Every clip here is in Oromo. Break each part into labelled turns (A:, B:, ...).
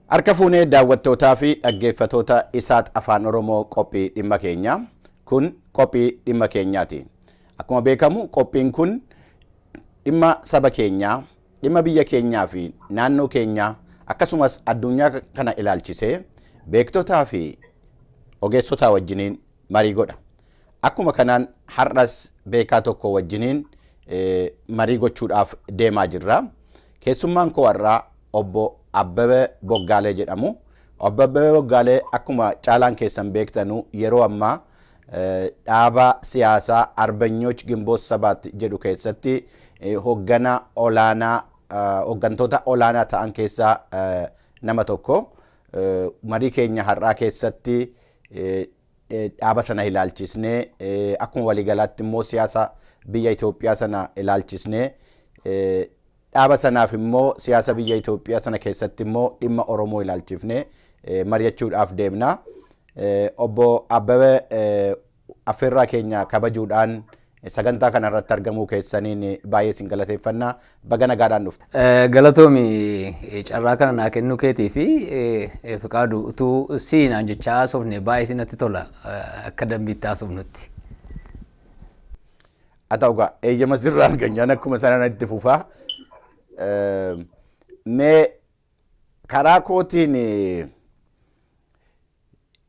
A: Harka fuunee daawwattootaa fi dhaggeeffatoota Isaat Afaan Oromoo, qophii dhimma keenyaa. Kun qophii dhimma keenyaati. Akkuma beekamu qophiin kun dhimma saba keenyaa, dhimma biyya keenyaa fi naannoo keenyaa akkasumas addunyaa kana ilaalchisee beektotaa fi ogeessotaa wajjiniin marii godha. Akkuma kanaan har'as beekaa tokko wajjiniin marii gochuudhaaf deemaa jirra. Keessummaan koo har'aa obbo Abbabee Boggaalee jedhamu. Obbo Abbabee Boggaalee akkuma caalaan keessan beektanu yeroo ammaa dhaaba siyaasaa Arbanyooch Ginboot Sabaat jedhu keessatti hoggana olaanaa, hoggantoota olaanaa ta'an keessaa nama tokko. Marii keenya har'aa keessatti dhaaba sana ilaalchisnee, akkuma waliigalaatti immoo siyaasa biyya Itoophiyaa sana ilaalchisnee, dhaaba sanaaf immoo siyaasa biyya Itoophiyaa sana keessatti immoo dhimma Oromoo ilaalchifnee mari'achuudhaaf deemna. Obbo Abbabee, affeerraa keenya kabajuudhaan sagantaa kana irratti argamuu keessaniin baay'ee isin galateeffannaa. Baga nagaadhaan dhufte.
B: Galatoomi, carraa kana naa kennuu keetii fi Fiqaadu, utuu siinaan jechaa haasofne baay'ee sinatti tola, akka dambiitti haasofnutti.
A: Haa ta'u egaa, eeyyama sirraa arganyaan akkuma sanaan itti fufaa. Mee karaa kootiin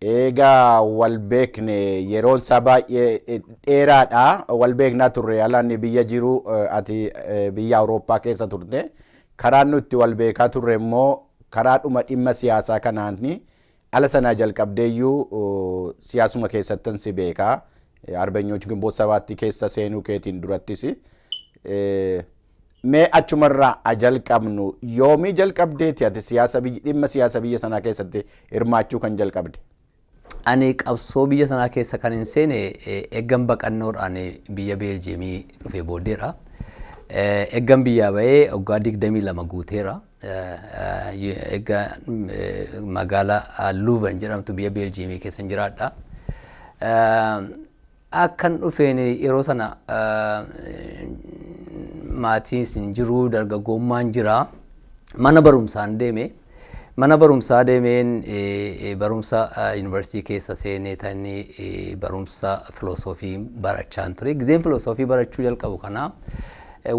A: eegaa wal beekne yeroon isaa baay'ee dheeraadha. Wal beeknaa turre, alaan biyya jiru, ati biyya Awurooppaa keessa turte. Karaan nuti wal beekaa turre immoo karaadhuma dhimma siyaasaa kanaani. Ala sanaa jalqabdeeyyuu siyaasuma keessattan si beekaa. Arbanyooch Ginboot Sabaatti keessa seenuu keetiin durattis. Mee achumarraa jalqabnu, yoomii jalqabdeeti ati siyaasa biyya, dhimma siyaasa biyya sanaa keessatti hirmaachuu kan jalqabde?
B: Ani qabsoo biyya sanaa keessa kan hin seene eeggan baqannoodhaan biyya Beeljeemii dhufee booddeedha. Eeggan biyyaa bahee waggaa 22 guuteera. Eegga magaalaa Luuven jedhamtu biyya Beeljeemii keessa jiraadha. Akkan dhufeen yeroo sana maatiin hin jiru, dargaggoommaan jira. Mana barumsaan deeme. Mana barumsaa deemeen barumsa yuunivarsiitii keessa seenee tanii barumsa filosoofii barachaa ture. Gizeen filosoofii barachuu jalqabu kana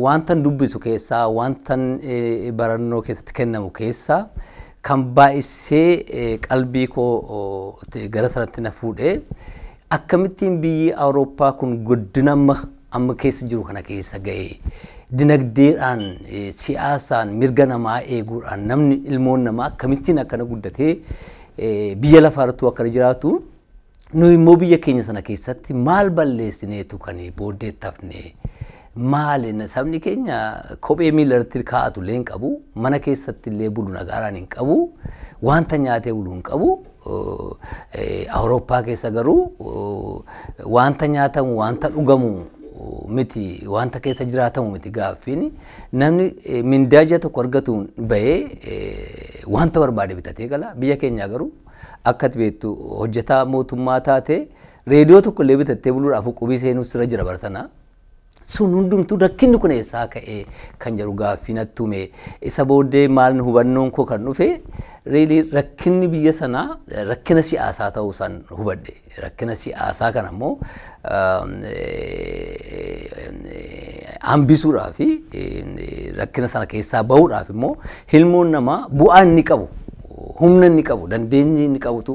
B: wantan dubbisu keessaa, wantan barannoo keessatti kennamu keessaa kan baay'isee qalbii koo gara sanatti na fuudhee, akkamittiin biyyi Awurooppaa kun guddina amma keessa jiru kana keessa ga'e, dinagdeedhaan, siyaasaan, mirga namaa eeguudhaan, namni, ilmoon namaa akkamittiin akkana guddatee biyya lafaarrattuu akkana jiraatu, nu immoo biyya keenya sana keessatti maal balleessineetu kan booddeetti hafne? Maali, sabni keenya kophee miila irratti kaa'atu illee hin qabu, mana keessatti illee bulu nagaadhaan hin qabu, wanta nyaatee bulu hin qabu. Awurooppaa keessa garuu wanta nyaatamu, wanta dhugamu miti, wanta keessa jiraatamu miti gaaffiin. Namni mindaa ji'a tokko argatuun bahee wanta barbaade bitatee gala. Biyya keenyaa garuu akka ati beektu hojjetaa mootummaa taate reediyoo tokko illee bitattee buluudhaaf qubii seenuu sirra jira bara sana. Sun hundumtuu rakkinni kun eessaa ka'ee kan jedhu gaaffii natti uume. Isa booddee maal, hubannoon koo kan dhufe, really rakkinni biyya sanaa rakkina siyaasaa ta'uu isaan hubadhe. Rakkina siyaasaa kana immoo hambisuudhaa fi rakkina sana keessaa bahuudhaaf immoo ilmoon namaa bu'aa inni qabu, humna inni qabu, dandeenyi inni qabutu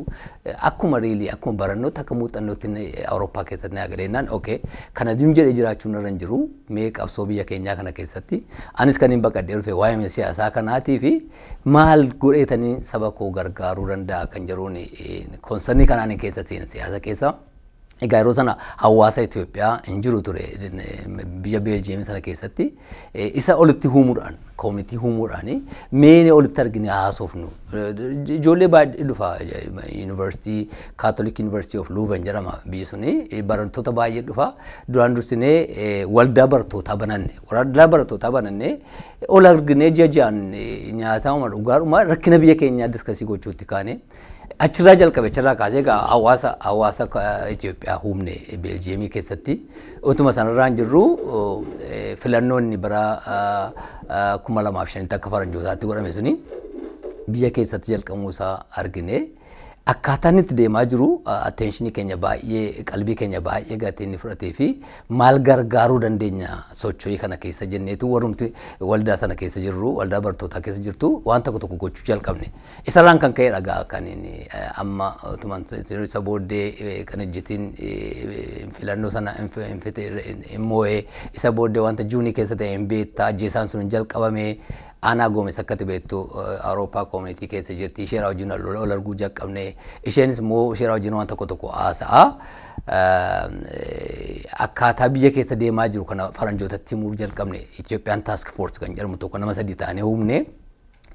B: akkuma really akkuma barannootti, akka muuxannootti Awurooppaa keessatti na agareenaan, okay, kana dim jedhee jiraachuun irra hin jiru. Mee qabsoo biyya keenyaa kana keessatti anis kan hin baqadhee dhufe waa'ee siyaasaa kanaatii fi maal godheetanii saba koo gargaaruu danda'a kan jedhuun concernii kanaan keessa seena siyaasa keessa. Egaa yeroo sana hawaasa Itoophiyaa hin jiru ture biyya Beeljiyeemii sana keessatti. Isa olitti uumuudhaan, koomitii uumuudhaan, mee olitti argine haasofnu. Ijoollee baay'ee dhufa, yuunivarsiitii Catholic University of Leuven jedhama biyyi suni, barattoota baay'ee dhufa. Duraan dursinee waldaa barattootaa bananne. Waldaa barattootaa bananne, ol arginee ji'a ji'aan nyaatauma dhugaadhuma rakkina biyya keenyaa discuss gochuutti kaane. Achirraa jalqabe, achirraa kaasee egaa hawaasa Itoophiyaa humne Beeljiyeemii keessatti. Utuma sanarraan jirru filannoonni bara 2005tti akka faranjootaatti godhame suni Biyya keessatti jalqabuu isaa argine. Akkaataan itti deemaa jiru attention keenya baay'ee, qalbii keenya baay'ee gatii inni fudhatee fi maal gargaaruu dandeenya socho'ii kana keessa jenneetu warrumti waldaa sana keessa jirru, waldaa barattootaa keessa jirtu, waan tokko tokko gochuu jalqabne. Isarraan kan ka'e dhagaa kan inni amma utuman isa booddee kan ejjitiin filannoo sana hin moo'ee, isa booddee wanta Juunii keessa ta'e hin beektaa, ajjeesaan sun hin jalqabame. Aanaa Goomes akkati beektu Awurooppaa community keessa jirti. Isheeraa wajjin ol arguu jalqabne. Isheenis immoo isheeraa wajjin waan tokko tokko haasa'a. Akkaataa biyya keessa deemaa jiru kana faranjootatti himuu jalqabne. Itoophiyaan Task Force kan jedhamu tokko nama sadii ta'anii humne.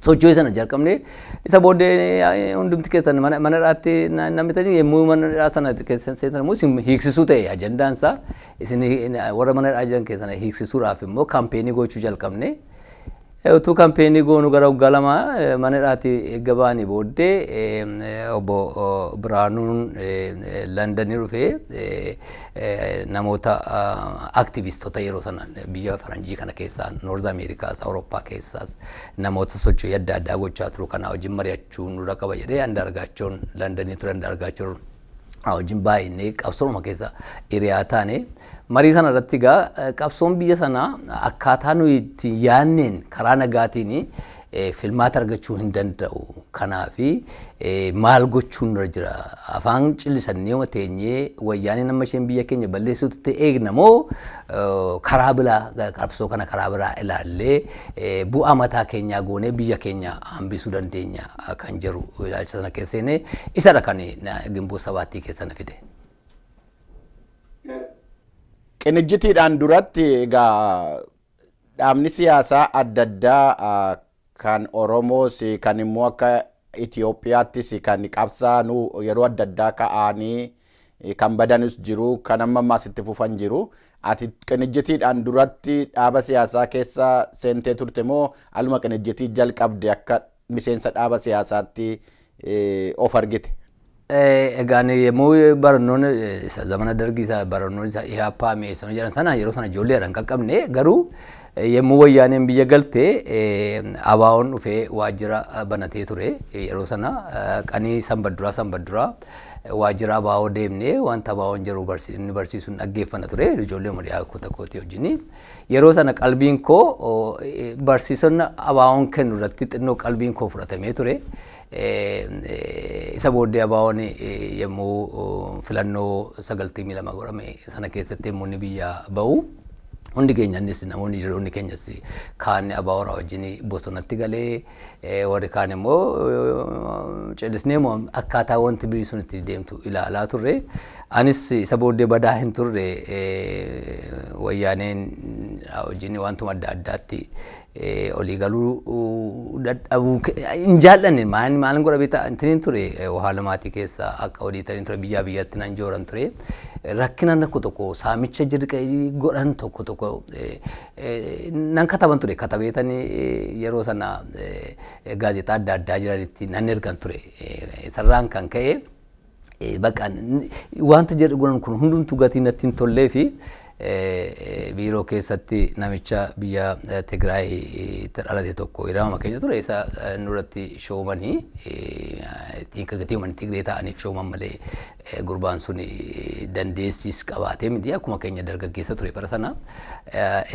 B: Socho'ii sana jalqabne. Isa booddee hundumti keessan mana hidhaatti namni ta'e, yommuu mana hidhaa sana keessa seentan immoo isin hiiksisuu ta'e ajandaan isaa. Isin warra mana hidhaa jiran keessan hiiksisuudhaaf immoo campaign gochuu jalqabne. Utuu campaign goonu gara waggaa 2 mana hidhaatti eegga ba'anii booddee obbo Biraanuun Londanii dhufee namoota aktivistoota yeroo sana biyya faranjii kana keessaa, North Ameerikaas, Awurooppaa keessaas namoota sochii adda addaa gochaa turu kana wajjin mari'achuu nurra qaba jedhee Andaargaachoon Londanii ture. Andaargaachoon wajjin baay'inee qabsooma keessa hiriyaa taane. Marii sana irratti egaa qabsoon biyya sanaa akkaataa nuyi itti yaanneen karaa nagaatiin filmaata argachuu hin danda'u. Kanaafi maal gochuun nurra jira? Afaan cillisannee teenyee wayyaanee nama isheen biyya keenya balleessuutti eegna moo karaa biraa, qabsoo kana karaa biraa ilaallee bu'aa mataa keenyaa goonee biyya keenya hambisuu dandeenya kan jedhu ilaalcha sana keessa seenee isadha kan Gimboo Sabaattii keessa na fide.
A: Qinijjitiidhaan duratti egaa dhaabni siyaasaa adda addaa kan Oromoos, kan immoo akka Itoophiyaattis kan qabsaa'anu yeroo adda addaa ka'anii kan badanis jiru, kan amma ammaas itti fufan jiru. Ati Qinijjitiidhaan duratti dhaaba siyaasaa keessa seentee turte moo aluma Qinijjitii jalqabde akka miseensa dhaaba siyaasaatti of argite?
B: Egaan yommuu barannoon zamana Dargii isa barannoon isa IHAPA mi'eessanii jedhan sana, yeroo sana ijoolleedhaan qaqqabne. Garuu yommuu wayyaaneen biyya galte ABO'n dhufee waajjira banatee ture. Yeroo sana qanii Sanbadduraa waajjira ABO deemnee wanta ABO'n jiru inni barsiisuun dhaggeeffanna ture, ijoollee umurii kutaa kootii wajjin. Yeroo sana qalbiin koo barsiisonni ABO'n kennu irratti xinnoo qalbiin koo fudhatamee ture. Isa booddee ABO'n yommuu filannoo 92 godhame sana keessatti yommuu inni biyya ba'u, hundi keenya innis namoonni jiroonni keenyas kaan ABO'raa wajjin bosonatti galee, warri kaan immoo callisnee akkaataa wanti biyyi sun itti deemtu ilaalaa turre. Anis isa booddee badaa hin turre. Wayyaaneen wajjin wantuma adda addaatti olii galuu dadhabuu hin jaallanne. Maal maal godha beektaa, intiniin ture haala maatii keessa akka odiitariin ture, biyyaa biyyatti nan jooran ture. Rakkina tokko tokko, saamicha jirqa godhan tokko tokko nan kataban ture. Katabeetanii yeroo sana gaazexaa adda addaa jiranitti nan ergan ture. Isarraan kan ka'e bakka wanta jedhu godhan kun hundumtuu gatii natti hin tollee fi biiroo keessatti namicha biyya Tigraay dhalate tokko hiriyaama keenya ture, isa nurratti shoomanii, gatii uummanni Tigree ta'aniif shooman malee gurbaan sun dandeessiis qabaatee miti, akkuma keenya dargaggeessa ture bara sana.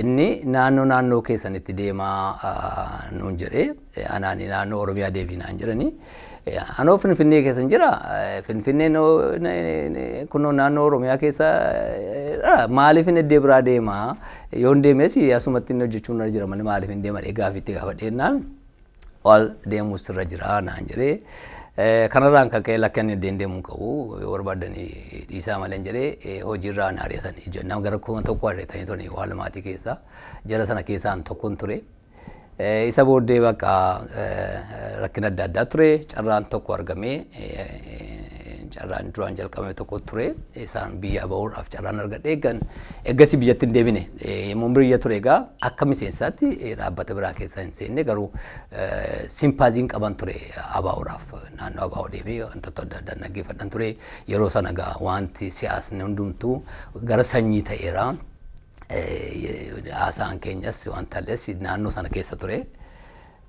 B: Inni naannoo naannoo keessanitti deemaa nuun jedhee, anaani naannoo Oromiyaa deebii naan jedhanii. Anoo Finfinnee keessa jira. Finfinneen kunoo naannoo Oromiyaa keessa, maaliif inni iddoo biraa deema? Yoon deemes asumatti inni hojjechuun irra jira malee maaliif hin deema gaafiitti gaafadheennaan, ol deemuus irra jira naan jedhee. Kanarraan kan ka'e lakka inni iddeen deemuu qabu, yoo barbaadanii dhiisaa malee jedhee hojiirraa na ari'atan. Nama gara 1000 ari'atanii turanii waan maatii keessa. Jara sana keessaan tokkoon ture. Isa booddee bakka rakkina adda addaa ture. Carraan tokko argamee, carraan duraan jalqabame tokko ture, isaan biyya bahuudhaaf carraan argadhe. Eeggan eeggasii biyyatti hin deebine. Yommuu biyya ture egaa akka miseensaatti dhaabbata biraa keessa hin seenne, garuu sympathyn qaban ture ABO'dhaaf. Naannoo ABO deemee wantoota adda addaa dhaggeeffadhan ture. Yeroo sana egaa wanti siyaasni hundumtuu gara sanyii ta'eera. Haasaan keenyas wanta illees naannoo sana keessa ture.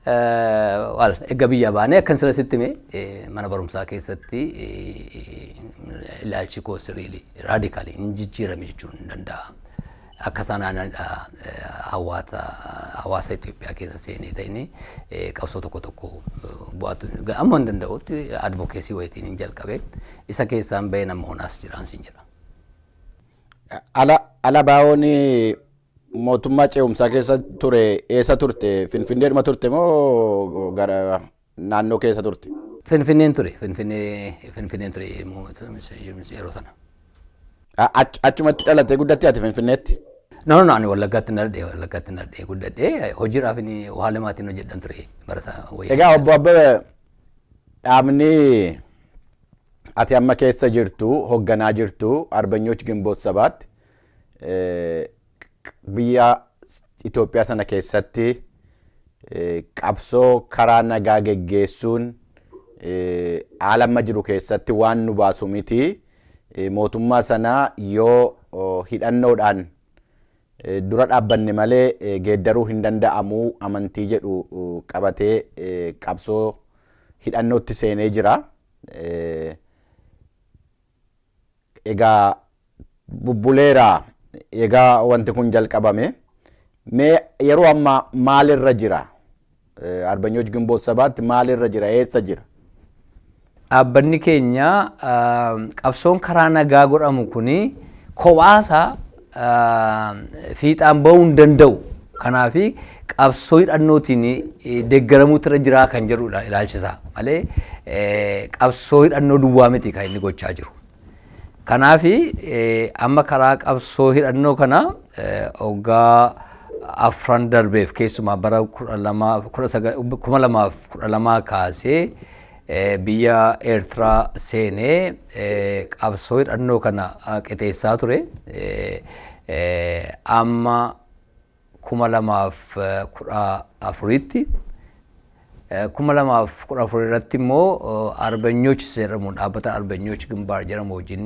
B: Wal egaa biyya baanee akkan sira sitti hime, mana barumsaa keessatti ilaalchi koo sirriili radical hin jijjiirame jechuun hin danda'a. Akka sanaan hawaasa Itoophiyaa keessa seenee ta'ini qabsoo tokko tokko bu'aatu amma hin danda'utti advocacy wayitiin hin jalqabe, isa keessaan bahee nama honaas jiraan siin jedha.
A: Ala baa'oon mootummaa ce'umsaa keessa ture eessa turte? Finfinneedhuma turte moo gara naannoo keessa turte?
B: Finfinneen ture. Finfinneen ture yeroo sana.
A: Achumatti dhalattee guddatte ati Finfinneetti?
B: No, ani Wallaggaatti dhaladhee guddadhee, hojiidhaaf inni waa lamaatiin hojjedhan ture barataa wayyaa.
A: Egaa obbo Abbabee, dhaabni ati amma keessa jirtu, hoogganaa jirtu, Arbanyoch Ginboot Sabaatti, biyya Itoophiyaa sana keessatti qabsoo karaa nagaa geggeessuun haala amma jiru keessatti waan nu baasu miti. Mootummaa sana yoo hidhannoodhaan dura dhaabbanne malee geeddaruu hin danda'amu amantii jedhu qabatee qabsoo hidhannootti seenee jira. Egaa bubbuleera egaa wanti kun jalqabame. Mee yeroo ammaa maalirra jira? Arbanyoch Ginboot Sabaatti maalirra jira? Eessa jira?
B: Dhaabbanni keenya qabsoon karaa nagaa godhamu kuni kophaasaa fiixaan bahuu hin danda'u. Kanaaf qabsoo hidhannootiin deeggaramuutu irra jiraa kan jedhudha ilaalchisaa malee qabsoo hidhannoo duwwaa miti kan inni gochaa jiru. Kanaaf amma karaa qabsoo hidhannoo kana waggaa 4 darbeef, keessumaa bara 2012 kaasee biyya Eertiraa seenee qabsoo hidhannoo kana qixeessaa ture. Amma 2014tti, 2014 irratti immoo Arbanyoch jedhamu, dhaabbata Arbanyoch Gimbaar jedhamu wajjin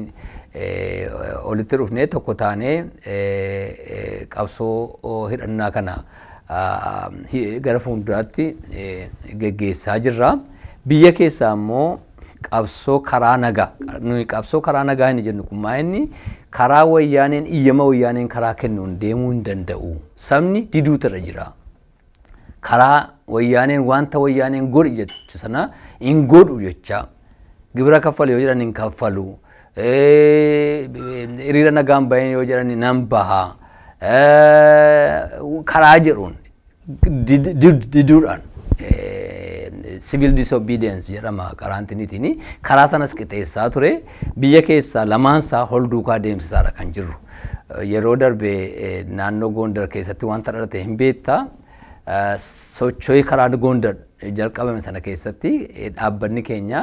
B: walitti dhufnee tokko taanee qabsoo hidhannaa kana gara fuulduraatti geggeessaa jirra. Biyya keessaa immoo qabsoo karaa nagaa, nuyi qabsoo karaa nagaa hin jennu kun maa inni karaa wayyaaneen iyyama wayyaaneen karaa kennuun deemuu hin danda'u. Sabni diduutu irra jira. Karaa wayyaaneen wanta wayyaaneen godhi jechu sana hin godhu jecha, gibira kaffalu yoo jedhan hin kaffalu. Hiriira nagaan bahin yoo jedhan nan baha. Karaa jedhuun diduudhaan civil disobedience jedhama karaa intiniitiin, karaa sanas qixeessaa ture. Biyya keessaa lamaansaa hol duukaa deemsisaadha kan jirru. Yeroo darbe naannoo Gondar keessatti wanta dhalate hin beektaa. Socho'ii karaa Gondar jalqabame sana keessatti dhaabbanni keenya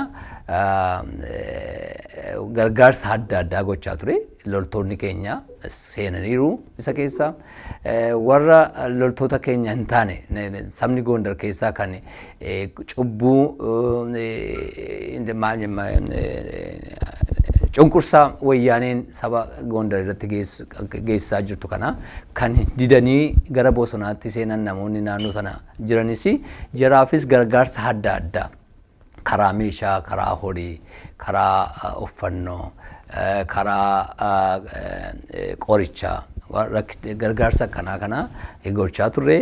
B: gargaarsa adda addaa gochaa ture. Loltoonni keenya seenaniiru isa keessa. Warra loltoota keenya hin taane, sabni Gondar keessaa kan cubbuu cunqursaa wayyaaneen saba Gondar irratti geessisaa jirtu kana kan didanii gara bosonaatti seenan, namoonni naannoo sana jiranis, jaraafis gargaarsa adda addaa karaa meeshaa, karaa horii, karaa uffannoo, karaa qorichaa, gargaarsa akkanaa kana gochaa turre.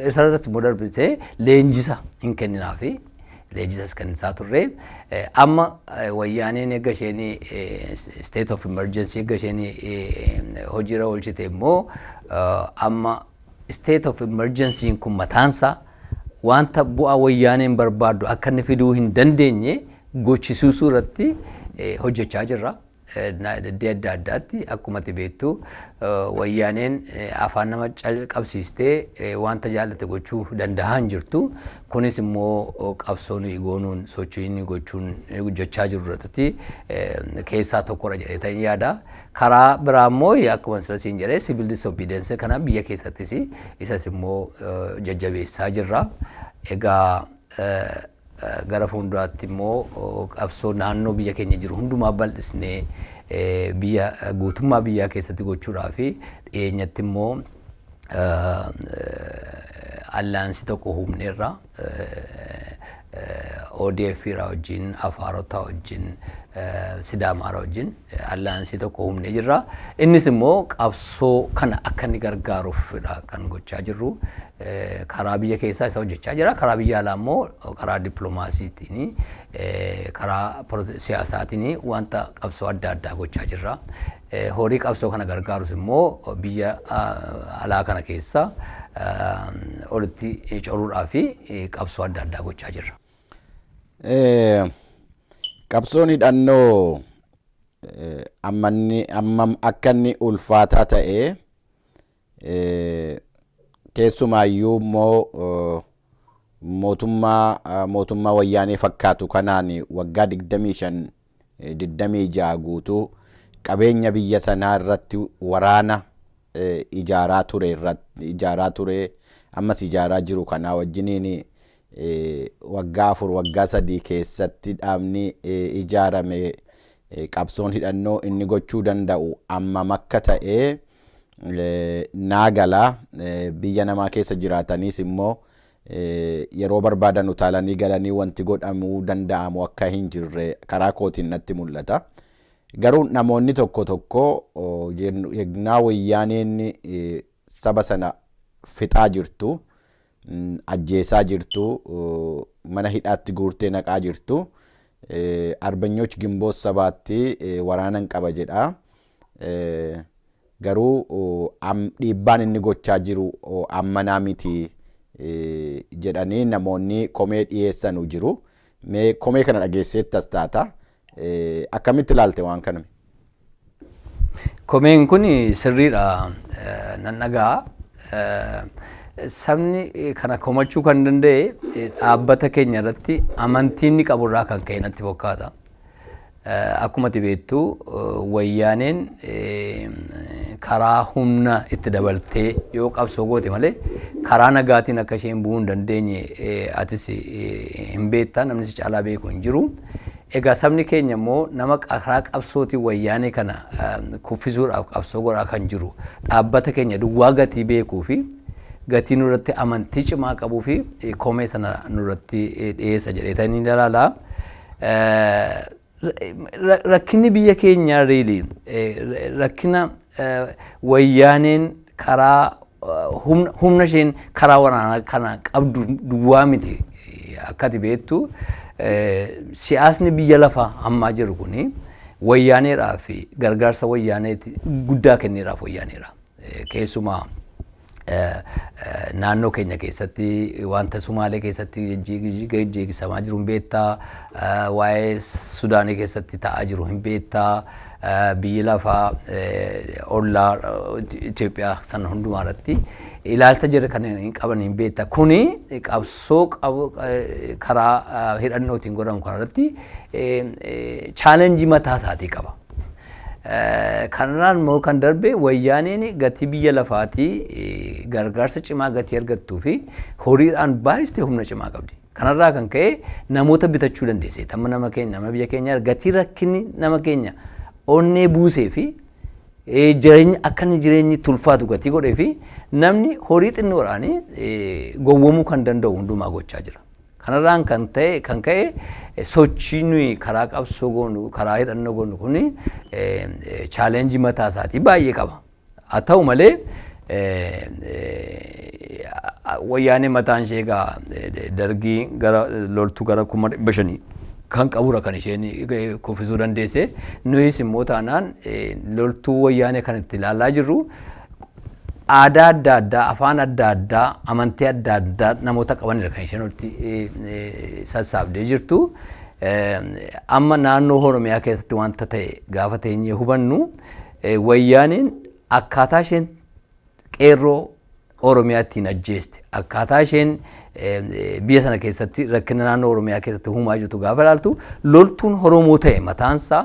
B: Isarratti immoo darbitee leenjisa hin kenninaafi, leenjisas kennisaa turre. Amma wayyaaneen eegga isheen state of emergency eegga isheen hojiirra oolchite immoo, amma state of emergency kun mataansaa wanta bu'aa wayyaaneen barbaaddu akka inni fiduu hin dandeenye gochisiisuu irratti hojjechaa jirra. Iddoo adda addaatti akkuma ati beektu wayyaaneen afaan nama qabsiistee wanta jaallate gochuu danda'aa hin jirtu. Kunis immoo qabsoo nuyi goonuun, sochii nuyi gochuun hojjechaa jirru irratti keessaa tokkodha jedhee tan yaada. Karaa biraa immoo akkuma sila siin jedhee civil disobedience kana biyya keessattis isas immoo jajjabeessaa jirra. Egaa gara fuulduraatti immoo qabsoo naannoo biyya keenya jiru hundumaa bal'isnee biyya guutummaa biyyaa keessatti gochuudhaa fi dhiyeenyatti immoo Alliance tokko humneerra ODF irraa wajjin, Afaarota wajjin, Sidaamaara wajjin alliance tokko humnee jirra. Innis immoo qabsoo kana akka inni gargaaruufidha kan gochaa jirru. Karaa biyya keessaa isa hojjechaa jira. Karaa biyya alaa immoo karaa dippiloomaasiitiin, karaa siyaasaatiin wanta qabsoo adda addaa gochaa jirra. Horii qabsoo kana gargaarus immoo biyya alaa kana keessa olitti coruudhaa fi qabsoo adda addaa gochaa jirra.
A: Qabsoon hidhannoo ammam akka inni ulfaataa ta'e, keessumaayyuu immoo mootummaa Wayyaanee fakkaatu kanaan waggaa 25, 26 guutuu qabeenya biyya sanaa irratti waraana ijaaraa ture irratti ijaaraa ture, ammas ijaaraa jiru kanaa wajjiniin waggaa 4, waggaa 3 keessatti dhaabni ijaarame qabsoon hidhannoo inni gochuu danda'u ammam akka ta'e naa gala. Biyya namaa keessa jiraataniis immoo yeroo barbaadan utaalanii galanii wanti godhamuu danda'amu akka hin jirre karaa kootiin natti mul'ata. Garuu namoonni tokko tokko yegnaa Wayyaaneen saba sana fixaa jirtu, ajjeesaa jirtu, mana hidhaatti guurtee naqaa jirtu, Arbanyoch Ginboot Sabaatti waraanan qaba jedha. Garuu dhiibbaan inni gochaa jiru ammanaa miti jedhanii namoonni komee dhiyeessanu jiru. Mee komee kana dhageesseettas taata. Akkamitti ilaalte waan kana?
B: Komeen kun sirriidha, nan dhagaa. Sabni kana komachuu kan danda'e dhaabbata keenya irratti amantii inni qabu irraa kan ka'e natti fakkaata. Akkuma ati beektu, Wayyaaneen karaa humna itti dabaltee yoo qabsoo goote malee karaa nagaatiin akka isheen bu'uu hin dandeenye atis hin beekta, namni si caalaa beeku hin jiru. Egaa sabni keenya immoo nama karaa qabsootiin Wayyaanee kana kuffisuudhaaf qabsoo godhaa kan jiru dhaabbata keenya duwwaa gatii beekuu fi gatii nurratti amantii cimaa qabuu fi komee sana nurratti dhiyeessa jedheetanii ilaala. Rakkinni biyya keenyaa really rakkina Wayyaaneen karaa humna isheen karaa waraanaa kana qabdu duwwaa miti. Akka ati beektu, siyaasni biyya lafaa ammaa jiru kuni Wayyaaneedhaa fi gargaarsa Wayyaaneeti guddaa kenneeraaf Wayyaaneedha. Keessumaa naannoo keenya keessatti wanta Sumaalee keessatti jeeqisamaa jiru hin beektaa, waa'ee Sudaanii keessatti ta'aa jiru hin beektaa, biyyi lafaa ollaa Itoophiyaa sana hundumaa irratti ilaalcha jira kan hin qaban hin beektaa. Kuni qabsoo karaa hidhannootiin godhamu kanarratti challenge mataa isaatii qaba. Kanarraan immoo kan darbe, Wayyaaneen gatii biyya lafaatii gargaarsa cimaa gatii argattuu fi horiidhaan baay'istee humna cimaa qabdi. Kanarraa kan ka'e namoota bitachuu dandeesse. Amma nama keenya, nama biyya keenya gatii rakkinni nama keenya onnee buusee fi jireenya akka inni jireenyi tulfaatu gatii godhee fi namni horii xinnoodhaan gowwomuu kan danda'u hundumaa gochaa jira. Kanarraan kan ta'e kan ka'e sochii nuyi karaa qabsoo goonu, karaa hidhannoo goonu kuni challenge mataa isaatii baay'ee qaba. Haa ta'u malee, Wayyaanee mataan ishee egaa Dargii gara loltuu gara 500,000 kan qabudha kan isheen kuffisuu dandeesse. Nuyis immoo taanaan loltuu Wayyaanee kan itti ilaalaa jirru aadaa adda addaa, afaan adda addaa, amantii adda addaa namoota qabanidha kan isheen walitti sassaabdee jirtu. Amma naannoo Oromiyaa keessatti wanta ta'e gaafa teenyee hubannu, Wayyaaneen akkaataa isheen qeerroo Oromiyaa ittiin ajjeeste, akkaataa isheen biyya sana keessatti rakkina naannoo Oromiyaa keessatti uumaa jirtu gaafa ilaaltu, loltuun Oromoo ta'e mataansaa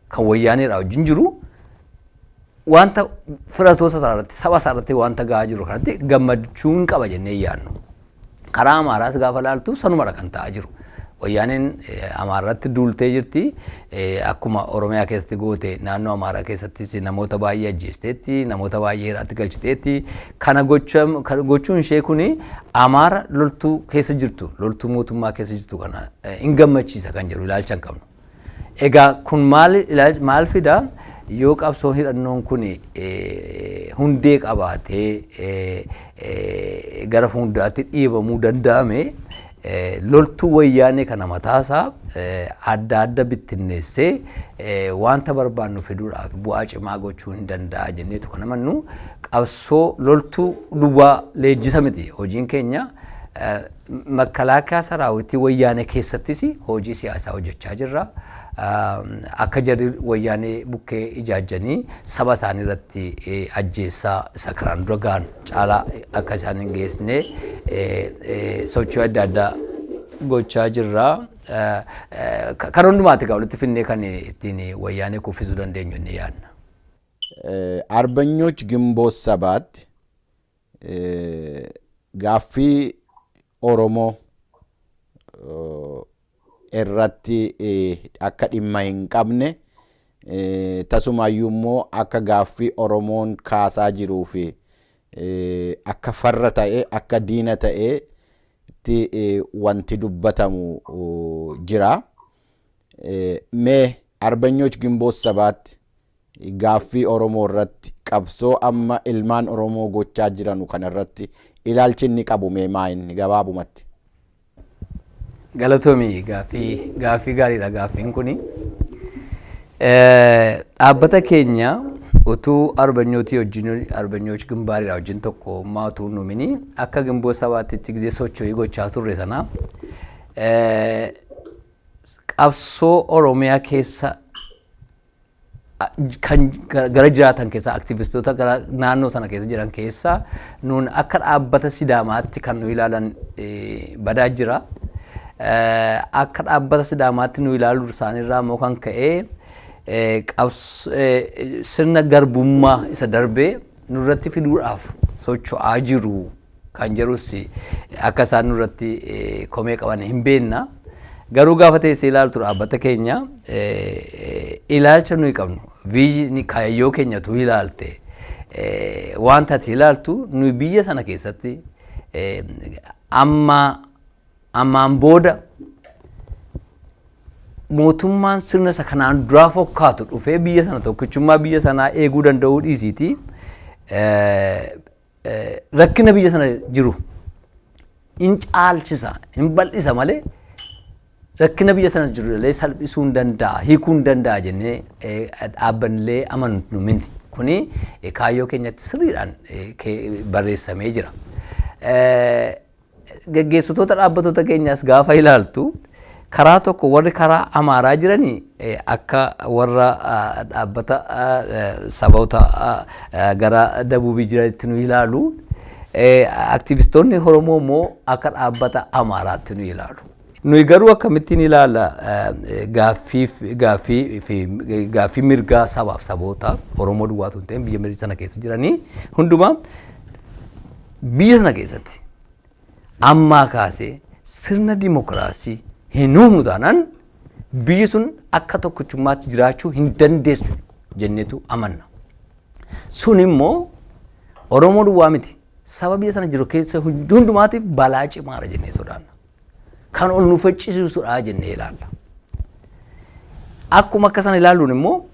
B: kan Wayyaaneedhaa wajjin jiru wanta firatoota isaa irratti, saba isaa irratti wanta gahaa jiru kanatti gammachuu hin qaba jennee yaadnu. Karaa Amaaraas gaafa ilaaltu sanumadha kan ta'aa jiru. Wayyaaneen Amaarratti duultee jirti. Akkuma Oromiyaa keessatti goote naannoo Amaaraa keessattis namoota baay'ee ajjeesteetti, namoota baay'ee hidhaatti galchiteetti. Kana gochuun ishee kuni Amaara loltuu keessa jirtu, loltuu mootummaa keessa jirtu kana hin gammachiisa kan jedhu ilaalcha hin qabnu. Egaa kun maal fida? Yoo qabsoo hidhannoon kun hundee qabaatee gara fuulduraatti dhiibamuu danda'ame, loltuu Wayyaanee kana mataasaa adda adda bittinneessee wanta barbaannu fiduudhaaf bu'aa cimaa gochuu hin danda'a jenneetu kan amannu. Qabsoo loltuu duwwaa leenjisa miti hojiin keenya. Makalaakaa saraawwitii Wayyaanee keessattis hojii siyaasaa hojjechaa jirra. Akka jarri Wayyaanee bukkee ijaajjanii saba isaanii irratti ajjeessaa isa karaan dura gahan caalaa akka isaan hin geessine sochii adda addaa gochaa jirra. Kan hundumaatti egaa walitti finnee kan ittiin Wayyaanee kuffisuu dandeenyu inni yaadna.
A: Arbanyoch Ginboot 7 gaaffii Oromoo irratti akka dhimma hin qabne, tasumaayyuu immoo akka gaaffii Oromoon kaasaa jiruu fi akka farra ta'e, akka diina ta'e itti wanti dubbatamu jira. Mee Arbanyoch Ginboot 7 gaaffii Oromoo irratti, qabsoo amma ilmaan Oromoo gochaa jiranu kana irratti ilaalchi inni qabu mee maa inni gabaabumatti?
B: Galatoomii, gaaffii gaariidha gaaffiin kuni. Dhaabbata keenya utuu arbanyootii wajjin, Arbanyoch Gimbaariidha wajjin tokko utuu hin uumini, akka Ginboot 7tti gizee socho'ii gochaa turre sana, qabsoo Oromiyaa keessa kan gara jiraatan keessa, aktivistoota gara naannoo sana keessa jiran keessa, nuun akka dhaabbata Sidaamaatti kan nu ilaalan badaa jira. Akka dhaabbata Sidaamaatti nu ilaaluu isaaniirraa immoo kan ka'e sirna garbummaa isa darbee nurratti fiduudhaaf socho'aa jiru kan jedhus akka isaan nurratti komee qaban hin beekna. Garuu gaafa teessee ilaaltu dhaabbata keenya, ilaalcha nuyi qabnu, vision kaayyoo keenyatu ilaalte, wanta ati ilaaltu, nuyi biyya sana keessatti amma ammaan booda mootummaan sirna isa kanaan duraa fokkaatu dhufee biyya sana, tokkichummaa biyya sanaa eeguu danda'uu dhiisiiti, rakkina biyya sana jiru hin caalchisa, hin bal'isa malee rakkina biyya sana jiru illee salphisuu hin danda'a, hiikuu hin danda'a jennee dhaabbannillee amannu miti. Kuni kaayyoo keenyatti sirriidhaan barreessamee jira. Geggeessitoota dhaabbattoota keenyaas gaafa ilaaltu, karaa tokko warri karaa Amaaraa jiranii akka warra dhaabbata saboota gara dabuubii jiranitti nu ilaalu. Aktivistoonni Oromoo immoo akka dhaabbata Amaaraatti nu ilaalu. Nuyi garuu akkamittiin ilaala? Gaaffii mirgaa sabaaf saboota Oromoo duwwaatu hin ta'in, biyya mirga sana keessa jiranii hundumaa, biyya sana keessatti ammaa kaasee sirna dimokiraasii hin uumnu taanaan biyyi sun akka tokkichummaatti jiraachuu hin dandeessu jenneetu amanna. Sun immoo Oromoo duwwaa miti, saba biyya sana jiru keessa hundumaatiif balaa cimaadha jennee sodaanna. Kan ol nu faccisiisudha jennee ilaalla. Akkuma akka sana ilaalluun immoo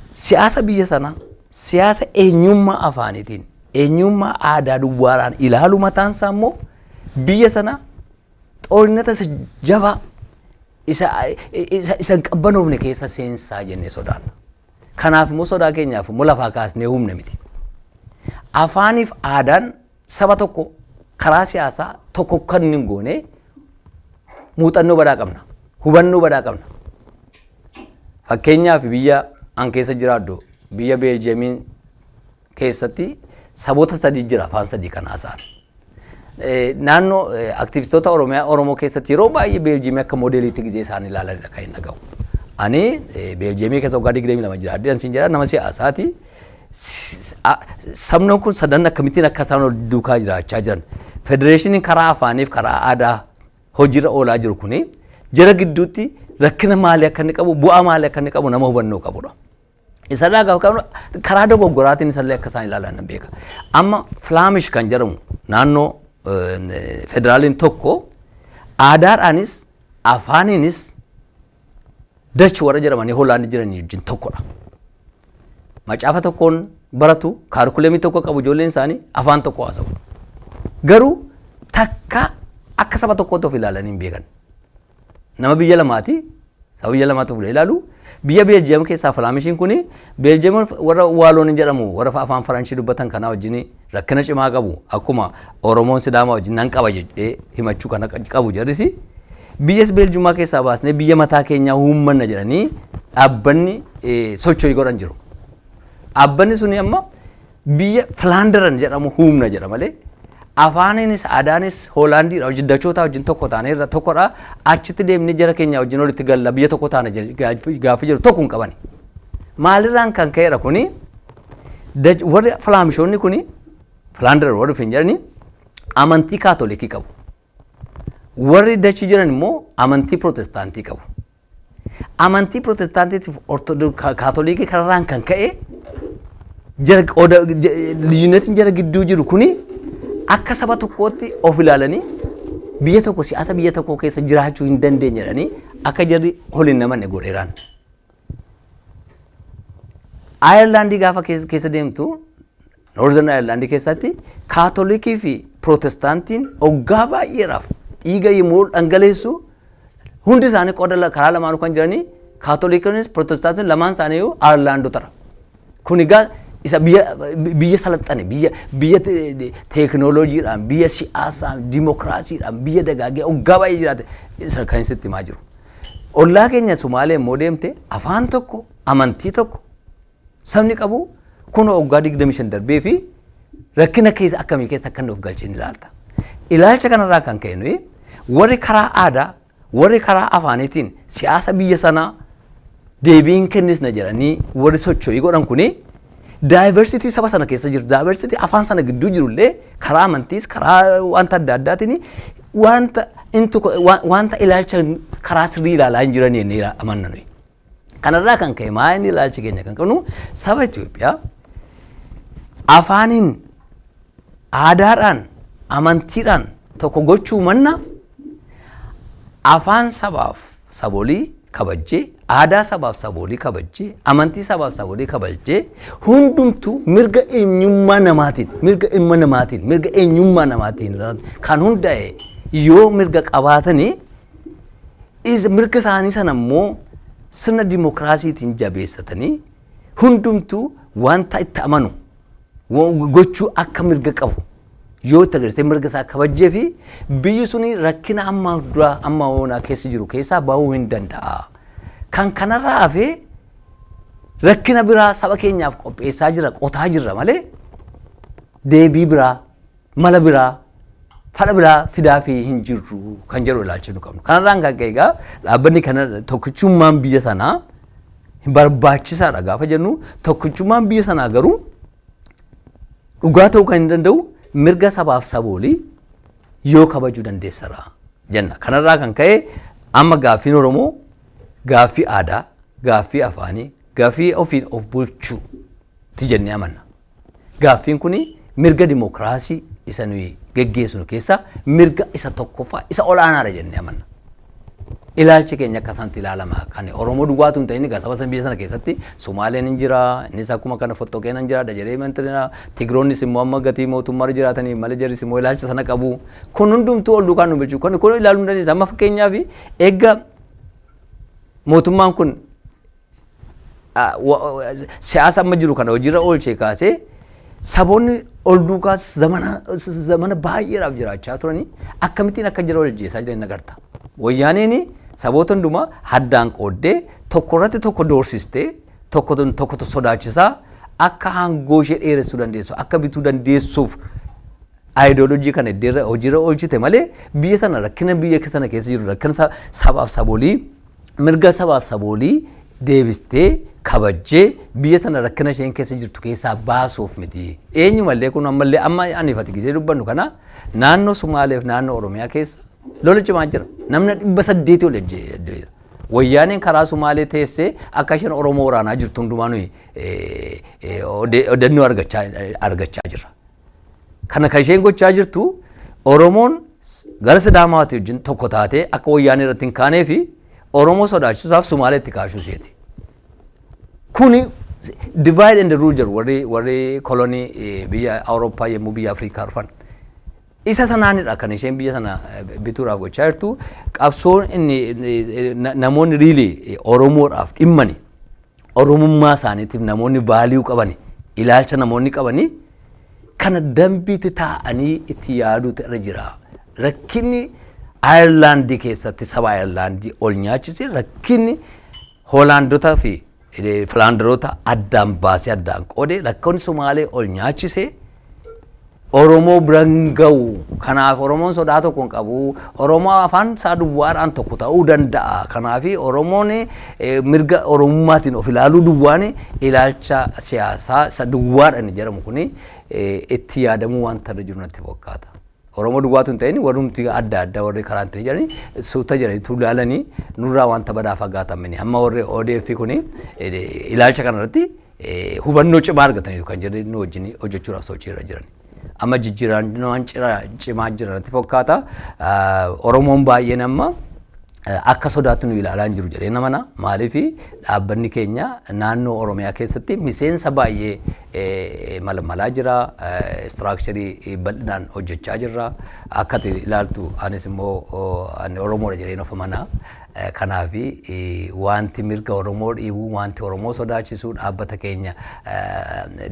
B: siyaasa biyya sanaa siyaasa eenyummaa afaaniitiin, eenyummaa aadaa duwwaadhaan ilaalu mataan isaa immoo biyya sana xoorinnata isa jabaa isa hin qabbanoofne keessa seensaa jennee sodaanna. Kanaaf immoo sodaa keenyaaf immoo lafaa kaasnee humna miti. Afaaniif aadaan saba tokko karaa siyaasaa tokko kan hin goone muuxannoo badaa qabna. Hubannoo badaa qabna. Fakkeenyaaf, biyya an keessa jiraadhu, biyya Beeljeemiin keessatti saboota sadii jira, afaan sadii kan haasa'an. Naannoo aktivistoota Oromiyaa Oromoo keessatti yeroo baay'ee Beeljeemii akka moodeeliitti gizee isaan ilaalanidha kan hin dhaga'u. Ani Beeljeemii keessa waggaa 22 jiraadhe siin jedha, nama siyaasaati. Sabni kun sadan akkamittiin akka isaan wal duukaa jiraachaa jiran. Federeeshiniin karaa afaaniif karaa aadaa hojiirra oolaa jiru kuni Jara gidduutti rakkina maalii akka inni qabu, bu'aa maalii akka inni qabu nama hubannoo qabudha. Isarraa gaafa qabnu karaa dogoggoraatiin isallee akka isaan ilaalan nan beeka. Amma Flemish kan jedhamu naannoo federaaliin tokko aadaadhaanis afaaniinis Dutch warra jedhamanii Hoolaandi jiran wajjin tokkodha. Macaafa tokkoon baratu, curriculum tokko qabu, ijoolleen isaanii afaan tokko haasa'u. Garuu takka akka saba tokkootti of ilaalanii hin beekan. Nama biyya lamaati, saba biyya lamaatti of ilaalu. Biyya Beeljiyeem keessaa Flemishiin kuni Beeljiyeem warra Waaloon jedhamu, warra afaan Faranshii dubbatan kanaa wajjin rakkina cimaa qabu. Akkuma Oromoon Sidaamaa wajjin nan qaba jedhee himachuu kana qabu jarrisi. Biyya Beeljumaa keessaa baasnee biyya mataa keenyaa uummanna jedhanii dhaabbanni socho'ii godhan jiru. Dhaabbanni suni amma biyya Filaandaran jedhamu humna jedha malee afaaniinis aadaanis Hoolaandiidha wajjin, Dachootaa wajjin tokko taane irra tokkodha, achitti deemnee jara keenya wajjin walitti galla, biyya tokko taana gaafa jiru tokko hin qabani. Maalirraan kan ka'edha kuni? Warri Filaamishoonni kuni, Filaandaran warri ofiin jedhani, amantii Kaatolikii qabu. Warri Dachi jiran immoo amantii Pirootestaantii qabu. Amantii Pirootestaantiitiif Kaatolikii kanarraan kan ka'e jara qooda liyyunetiin jara gidduu jiru kuni akka saba tokkootti of ilaalanii biyya tokko, siyaasa biyya tokko keessa jiraachuu hin dandeenye jedhanii akka jarri ol hin namanne godheeraan. Ayerlaandii gaafa keessa deemtu, Northern Ireland keessatti Kaatolikii fi Pirootestaantiin waggaa baay'eedhaaf dhiiga yommuu dhangaleessu, hundi isaanii qooda karaa lamaanuu kan jiranii, Kaatolikiinis Pirootestaantiin lamaan isaanii Ayerlaandotadha. Kun egaa isa biyya salaxane, biyya teekinooloojiidhaan, biyya siyaasaan, dimokiraasiidhaan biyya dagaagee waggaa baay'ee jiraate isa kan sitti himaa jiru. Ollaa keenya Sumaalee immoo deemte, afaan tokko, amantii tokko sabni qabu kun waggaa 25 darbee fi rakkina keessa akkamii keessa akka inni of galcheen ilaalta. Ilaalcha kanarraa kan ka'e nuyi warri karaa aadaa, warri karaa afaaniitiin siyaasa biyya sanaa deebiin kennisna jedhanii warri socho'ii godhan kuni diversity saba sana keessa jiru, diversity afaan sana gidduu jirullee, karaa amantiis, karaa wanta adda addaatiin wanta intu wanta ilaalcha karaa sirrii ilaalaa hin jiran jennee amanna nuyi. Kanarraa kan ka'e maa inni ilaalcha keenya kan qabnu saba Itoophiyaa afaaniin, aadaadhaan, amantiidhaan tokko gochuu manna, afaan sabaaf sabolii kabajjee, aadaa sabaaf sabolii kabajjee, amantii sabaaf sabolii kabajjee, hundumtuu mirga eenyummaa namaatiin, mirga ilma namaatiin, mirga eenyummaa namaatiin kan hundaa'e yoo mirga qabaatanii, mirga isaanii sana immoo sirna dimokiraasiitiin jabeessatanii hundumtuu wanta itti amanu gochuu akka mirga qabu yoo itti agarsiisee mirga isaa kabajjee fi biyyi suni rakkina amma duraa amma hoonaa keessa jiru keessaa bahuu hin danda'a. Kan kanarraa hafee rakkina biraa saba keenyaaf qopheessaa jira, qotaa jirra malee deebii biraa, mala biraa, fala biraa fidaa fi hin jirru kan jedhu ilaalcha nu qabnu. Kanarraan kan ka'e egaa dhaabbanni kana tokkichummaan biyya sanaa barbaachisaadha gaafa jennu, tokkichummaan biyya sanaa garuu dhugaa ta'uu kan hin danda'u mirga sabaaf saboolii yoo kabajuu dandeessara jenna. Kanarraa kan ka'e amma gaaffiin Oromoo gaaffii aadaa, gaaffii afaanii, gaaffii ofiin of bulchuuti jennee amanna. Gaaffiin kuni mirga dimokiraasii isa nuyi geggeessinu keessaa mirga isa tokkoffaa, isa olaanaadha jennee amanna. Ilaalchi keenya akka isaanitti ilaalama. Kan Oromoo duwwaatu hin ta'in egaa saba sana biyya sana keessatti Sumaaleen hin jira, innis akkuma kana fottoqeen hin jiraadha jedhee mantirina, Tigiroonnis immoo amma gatii mootummaa jiraatanii malee jarris immoo ilaalcha sana qabu. Kun hundumtuu ol duukaan nu bulchu. Kun ilaaluu hin dandeessa. Amma fakkeenyaaf eegga mootummaan kun siyaasa amma jiru kana hojiirra oolchee kaasee saboonni ol duukaa zamana baay'eedhaaf jiraachaa turanii akkamittiin akka jira wal jeessaa jiran agarta. Wayyaaneen saboota hundumaa haddaan qooddee, tokko irratti tokko doorsistee, tokko tokko sodaachisaa akka aangoo ishee dheeressuu dandeessu, akka bituu dandeessuuf aayidooloojii kana iddeerra hojiirra oolchite malee biyya sana rakkina biyya sana keessa jiru, rakkina sabaaf saboolii, mirga sabaaf saboolii deebistee kabajjee biyya sana rakkina isheen keessa jirtu keessaa baasuuf miti. Eenyumallee kun ammallee amma ani fati gisee dubbannu kana naannoo Sumaaleef naannoo Oromiyaa keessa lola cimaa jira. Namni 800 ol ajjeeseera. Wayyaaneen karaa Sumaalee teessee akka isheen Oromoo waraanaa jirtu hundumaa nuyi odeeffannoo argachaa jirra. Kana kan isheen gochaa jirtu Oromoon gara Sidaamaati wajjin tokko taatee akka Wayyaanee irratti hin kaanee fi Oromoo sodaachisuudhaaf Sumaaleetti kaashuu isheeti. Kuni divide and rule jedhu warri kolonii biyya Awurooppaa yommuu biyya Afrikaa dhufan. Isa sanaanidha kan isheen biyya sana bituudhaaf gochaa jirtu. Qabsoon inni namoonni really Oromoodhaaf dhimmani, Oromummaa isaaniitiif namoonni value qabani, ilaalcha namoonni qabani kana dambiitti taa'anii itti yaaduutu irra jira. Rakkinni Ayirlaandii keessatti saba Ayirlaandii ol nyaachise, rakkinni Hoolaandotaa fi Filaandaroota addaan baasee addaan qoode, rakkoonni Sumaalee ol nyaachise Oromoo biran ga'u. Kanaaf Oromoon sodaa tokko hin qabu. Oromoo afaan isaa duwwaadhaan tokko ta'uu danda'a. Kanaaf Oromoon mirga Oromummaatiin of ilaaluu duwwaan, ilaalcha siyaasaa isa duwwaadhaan jedhamu kuni itti yaadamuu wanta irra jiru natti fakkaata. Oromoo duwwaatu hin ta'in, warrumti adda addaa warri karaa ittiin jedhanii suuta jedhanii ilaalanii nurraa wanta badaa fagaatamini. Amma warri ODF kuni ilaalcha kanarratti hubannoo cimaa argataniitu kan jedhani nu wajjin hojjechuudhaaf sochii irra jiran. Amma jijjiirannoo cimaa jiran natti fakkaata. Oromoon baay'een amma akka sodaatti nu ilaalaa hin jiru jedhee namana. Maaliif? Dhaabbanni keenya naannoo Oromiyaa keessatti miseensa baay'ee malmalaa jira. Structure bal'inaan hojjechaa jirra. Akka ati ilaaltu anis immoo ani Oromoodha jedheen of amana. Kanaaf wanti mirga Oromoo dhiibuu, wanti Oromoo sodaachisu, dhaabbata keenya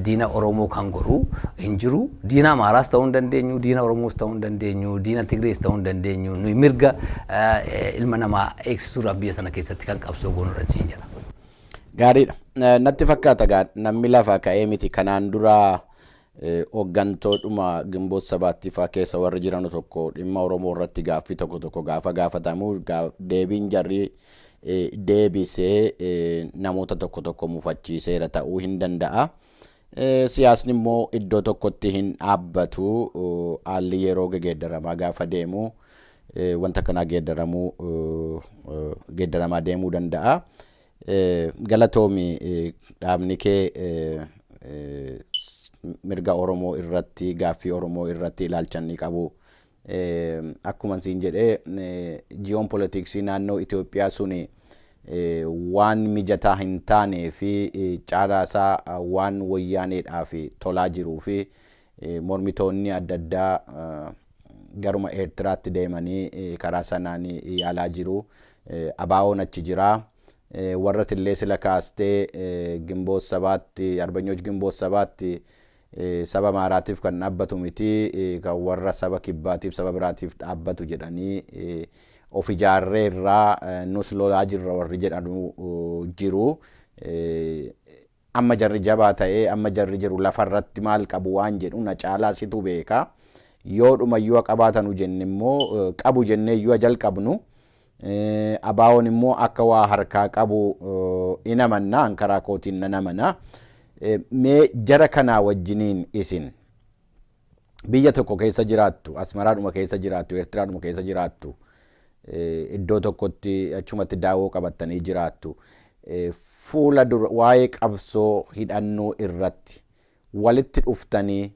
B: diina Oromoo kan godhu hin jiru. Diina Amaaraas ta'uu hin dandeenyu, diina Oromoos ta'uu hin dandeenyu, diina Tigrees ta'uu hin dandeenyu. Nuyi mirga ilma namaa eegsisuudhaaf biyya sana keessatti kan qabsoo goonuudha siin jedha.
A: Gaariidha. Natti fakkaata gaa namni lafa ka'ee miti, kanaan dura hooggantoodhuma Gimboota Sabaatti fa'aa keessa warri jiran tokko dhimma Oromoo irratti gaaffii tokko tokko gaafa gaafatamu deebiin jarri deebisee namoota tokko tokko mufachiiseera ta'uu hin danda'a. Siyaasni immoo iddoo tokkotti hin dhaabbatu, haalli yeroo geeddaramaa gaafa deemu wanta kanaa geeddaramuu geeddaramaa deemuu danda'a. Galatoomi, dhaabni kee mirga Oromoo irratti, gaaffii Oromoo irratti ilaalcha inni qabu. Akkuma siin jedhee, geopolitics naannoo Itoophiyaa suni waan mijataa hin taanee fi caalaasaa waan Wayyaaneedhaaf tolaa jiruu fi mormitoonni adda addaa garuma Eertiraatti deemanii karaa sanaan yaalaa jiru. ABO'n achi jira. Warra tillee sila kaastee Gimboot Sabaatti, Arbanyooch Gimboot Sabaatti, saba Amaaraatiif kan dhaabbatu miti, kan warra saba Kibbaatiif saba biraatiif dhaabbatu jedhanii of ijaarree irraa nus lolaa jirra warri jedhanu jiru. Amma jarri jabaa ta'ee amma jarri jiru lafarratti maal qabu waan jedhu na caalaa situ beeka. Yoo dhumayyuu qabaatanu jenne immoo, qabu jennee iyyuu jalqabnu. ABO'n immoo akka waa harkaa qabu in amanna, karaa kootiin nan amana. Mee jara kanaa wajjiniin isin biyya tokko keessa jiraattu, Asmaraadhuma keessa jiraattu, Eertiraadhuma keessa jiraattu, iddoo tokkotti achumatti daawoo qabattanii jiraattu. Fuula dura waa'ee qabsoo hidhannoo irratti walitti dhuftanii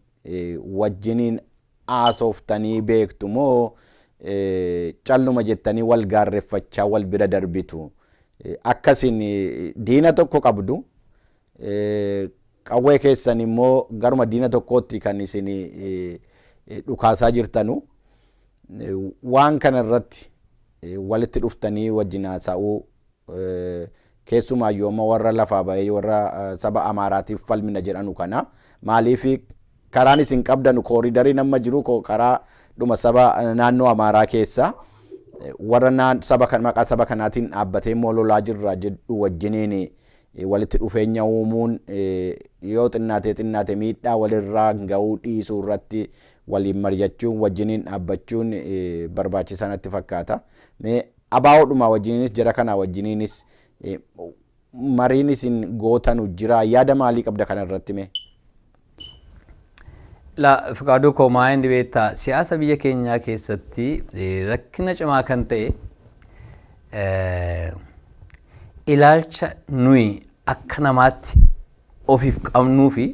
A: wajjiniin haasoftanii beektu moo calluma jettanii wal gaarreeffachaa wal bira darbitu? Akkasin diina tokko qabdu, qawwee keessan immoo garuma diina tokkootti kan isin dhukaasaa jirtanu, waan kana irratti walitti dhuftanii wajjin haasa'uu, keessumaayyuu amma warra lafaa bahee warra saba Amaaraatiif falmina jedhanu kana, maaliif karaan isin qabdanu, corridoriin amma jiru karaa dhuma saba naannoo Amaaraa keessa warra saba kan maqaa saba kanaatiin dhaabbatee immoo lolaa jirra jedhu wajjiniin walitti dhufeenya uumuun yoo xinnaate xinnaate miidhaa walirraa gahuu dhiisuu irratti waliin mari'achuun, wajjiniin dhaabbachuun barbaachisaa natti fakkaata. Mee ABO'dhuma wajjiniinis jara kanaa wajjiniinis mariin isin gootanu jira, yaada maalii qabda kana irratti mee?
B: La Fiqaaduu koo, maa inni beektaa, siyaasa biyya keenyaa keessatti rakkina cimaa kan ta'e Ilaalcha nuyi akka namaatti ofiif qabnuu fi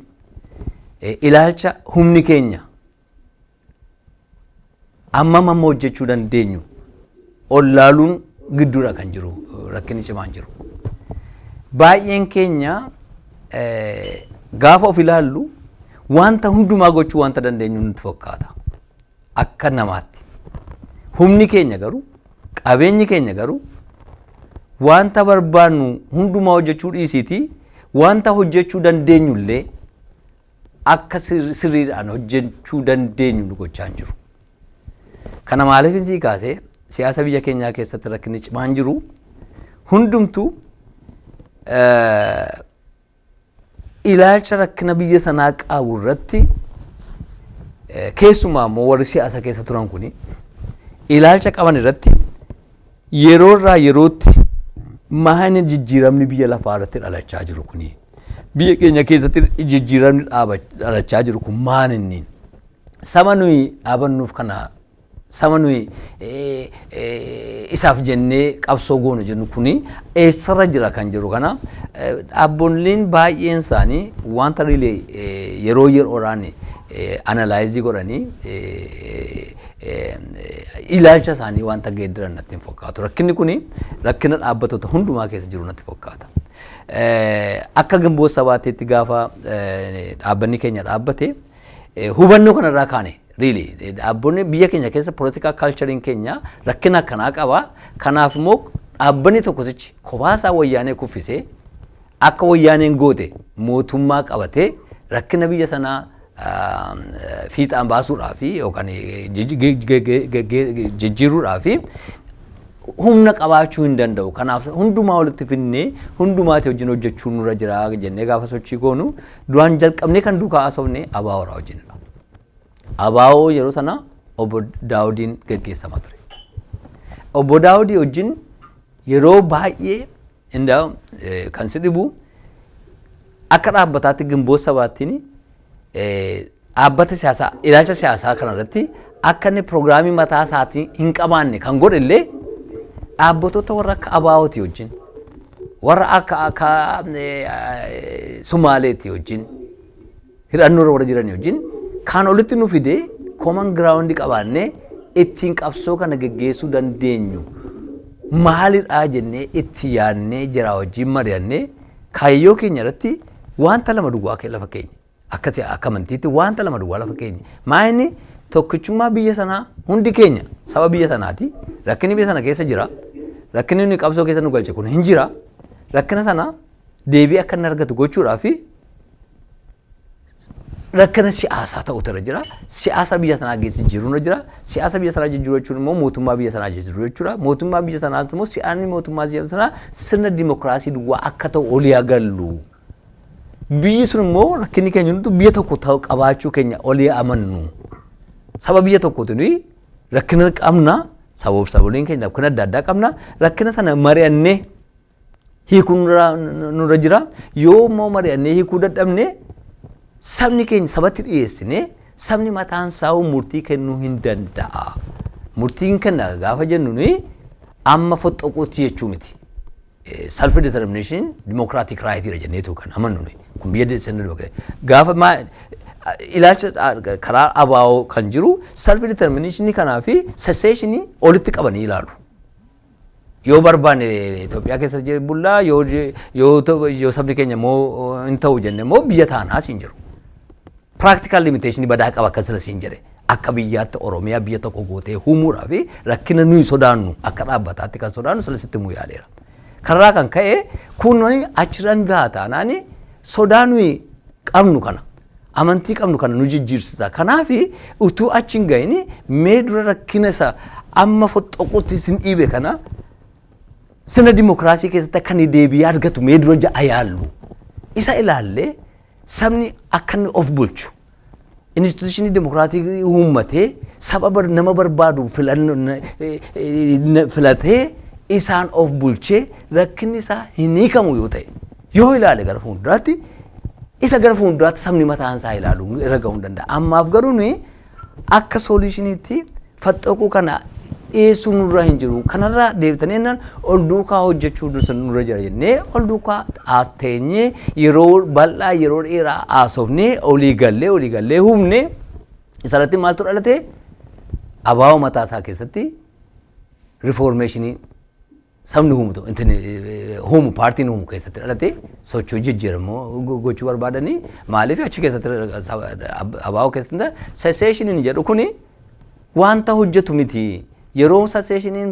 B: ilaalcha humni keenya ammam amma hojjechuu dandeenyu ollaaluun gidduudha kan jiru rakkinni cimaan jiru. Baay'een keenya gaafa of ilaallu wanta hundumaa gochuu wanta dandeenyu nutti fakkaata akka namaatti. Humni keenya garuu, qabeenyi keenya garuu wanta barbaannu hundumaa hojjechuu dhiisiiti, wanta hojjechuu dandeenyullee akka sirriidhaan hojjechuu dandeenyu nu gochaa hin jiru. Kana maaliif sii kaasee, siyaasa biyya keenyaa keessatti rakkinni cimaan jiru hundumtuu ilaalcha rakkina biyya sanaa qabu irratti, keessumaa immoo warri siyaasa keessa turan kuni ilaalcha qaban irratti yeroo irraa yerootti maani jijjiiramni biyya lafaa irratti dhalachaa jiru kuni, biyya keenya keessatti jijjiiramni dhalachaa jiru kun maan inni saba nuyi dhaabannuuf kana, saba nuyi isaaf jennee qabsoo goonu jennu kuni eessarra jira kan jiru kana, dhaabboleen baay'een isaanii wanta riilee yeroo yeroodhaan analyze godhanii ilaalcha isaanii wanta geeddaran natti hin fakkaatu. Rakkinni kuni rakkina dhaabbattoota hundumaa keessa jiru natti fakkaata. Akka Ginboot Sabaattiitti gaafa dhaabbanni keenya dhaabbate hubannoo kanarraa kaane, really dhaabbonni biyya keenya keessa political culturein keenya rakkina akkanaa qaba. Kanaaf immoo dhaabbanni tokkosichi kophaa Wayyaanee kuffisee, akka Wayyaaneen goote mootummaa qabatee rakkina biyya sanaa fiixaan baasuudhaaf yookaan jijjiiruudhaaf humna qabaachuu hin danda'u. Kanaaf hundumaa walitti finnee hundumaati wajjin hojjechuu nurra jira jennee gaafa sochii goonu, duraan jalqabnee kan duukaa haasofne ABO wajjinidha. ABO yeroo sana obbo Daawudiin geggeessamaa ture. Obbo Daawudii wajjin yeroo baay'ee indaa kan si dhibu, akka dhaabbataatti Ginboot Sabaattiin dhaabbata siyaasaa ilaalcha siyaasaa kanarratti akka inni piroogiraamii mataa isaatii hin qabaanne kan godhe illee dhaabbattoota warra akka ABO'ti wajjin, warra akka Sumaaleeti wajjin, hidhannoo warra jiran wajjin kan olitti nu fidee common ground qabaannee ittiin qabsoo kana geggeessuu dandeenyu maalidhaa jennee itti yaadnee jira wajjin mari'annee, kaayyoo keenya irratti wanta lama duwwaa lafa keenya, akka amantiitti wanta lama duwwaa lafa keenya. Maa inni tokkichummaa biyya sanaa, hundi keenya saba biyya sanaati. Rakkinni biyya sana keessa jira, rakkinni nuyi qabsoo keessa nu galche kun hin jira. Rakkina sana deebii akka inni argatu gochuudhaaf rakkina siyaasaa ta'utu irra jira. Siyaasa biyya sanaa keessa jijjiiruun irra jira. Siyaasa biyya sanaa jijjiiruu jechuun immoo mootummaa biyya sanaa jijjiiruu jechuudha. Mootummaa biyya sanaa immoo siyaasni mootummaa biyya sanaa sirna dimokiraasii duwwaa akka ta'u olii agallu. Biyyi sun immoo rakkinni keenya hundi biyya tokko ta'u qabaachuu keenya olii amannu. Saba biyya tokkooti nuyi, rakkina qabna. Sabaaf saboliin keenya rakkina adda addaa qabna. Rakkina sana mari'annee hiikuun nurra jira. Yoo immoo mari'annee hiikuu dadhabne, sabni keenya sabatti dhiyeessine, sabni mataan isaa murtii kennuu hin danda'a. Murtiin kenna gaafa jennu nuyi amma foxxoquutti jechuu miti. Self determination democratic right dha jenneetu kan amannu nuyi. Kun biyya sirna dimokiraasii. Gaafa ilaalcha karaa ABO kan jiru self determination kanaa fi secession olitti qabanii ilaalu. Yoo barbaanne Itoophiyaa keessa bullaa, yoo sabni keenya immoo hin ta'u jenne immoo biyya taanaas hin jiru. Practical limitation badaa qaba akka sila siin jedhe. Akka biyyaatti Oromiyaa biyya tokko gootee uumuudhaa fi rakkina nuyi sodaannu, akka dhaabbataatti kan sodaannu sila sitti himuu yaaleera. Kanarraa kan ka'e kun achirran gahaa taanaan sodaa nuyi qabnu kana, amantii qabnu kana nu jijjiirsisa. Kanaaf utuu achi hin gahin mee dura rakkina isa amma foxxoquutti isin dhiibe kana sirna dimokiraasii keessatti akka inni deebi'ee argatu mee dura ja'a yaallu. Isa ilaallee sabni akka inni of bulchu institution dimokiraatii uummatee saba nama barbaadu filatee isaan of bulchee rakkinni isaa hin hiikamu yoo ta'e, yoo ilaale gara fuulduraatti, isa gara fuulduraatti sabni mataan isaa ilaalu irra gahuu hin danda'a. Ammaaf garuu nuyi akka solutioniitti faxxoquu kana Dhiyeessuu nurra hin jiru. Kanarraa deebitanii jennaan ol duukaa hojjechuu nurra jira jennee ol duukaa teenyee yeroo bal'aa, yeroo dheeraa haasofnee, olii gallee humnee isarratti maaltu dhalate? ABO mataa isaa keessatti reformation sabni huumu huumu, paartiin huumu keessatti dhalate. Sochii jijjiiramoo gochuu barbaadanii. Maaliif achi keessatti, ABO keessatti secessioniin jedhu kuni wanta hojjetu miti. Yeroo secessioniin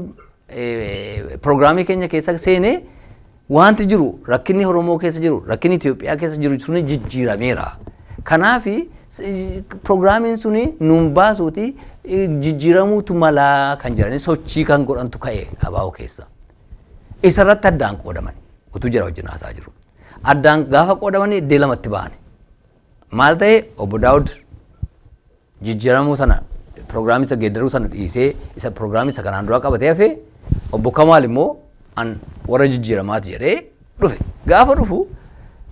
B: piroogiraamii keenya keessa seenee, wanti jiru, rakkinni Oromoo keessa jiru, rakkinni Itoophiyaa keessa jiru suni jijjiirameera. Kanaafi piroogiraamiin suni nuun baasuuti jijjiiramuutu malaa kan jedhanii sochii kan godhantu ka'e ABO keessa. Isarratti addaan qoodaman utuu jira wajjin haasaa jiru. Addaan gaafa qoodamanii iddoo lamatti ba'an. Maal ta'e? Obbo Daawud jijjiiramuu sana, piroogiraamii isa geeddaruu sana dhiisee isa piroogiraamii isa kanaan dura qabatee hafe. Obbo Kamaal immoo an warra jijjiiramaati jedhee dhufe. Gaafa dhufu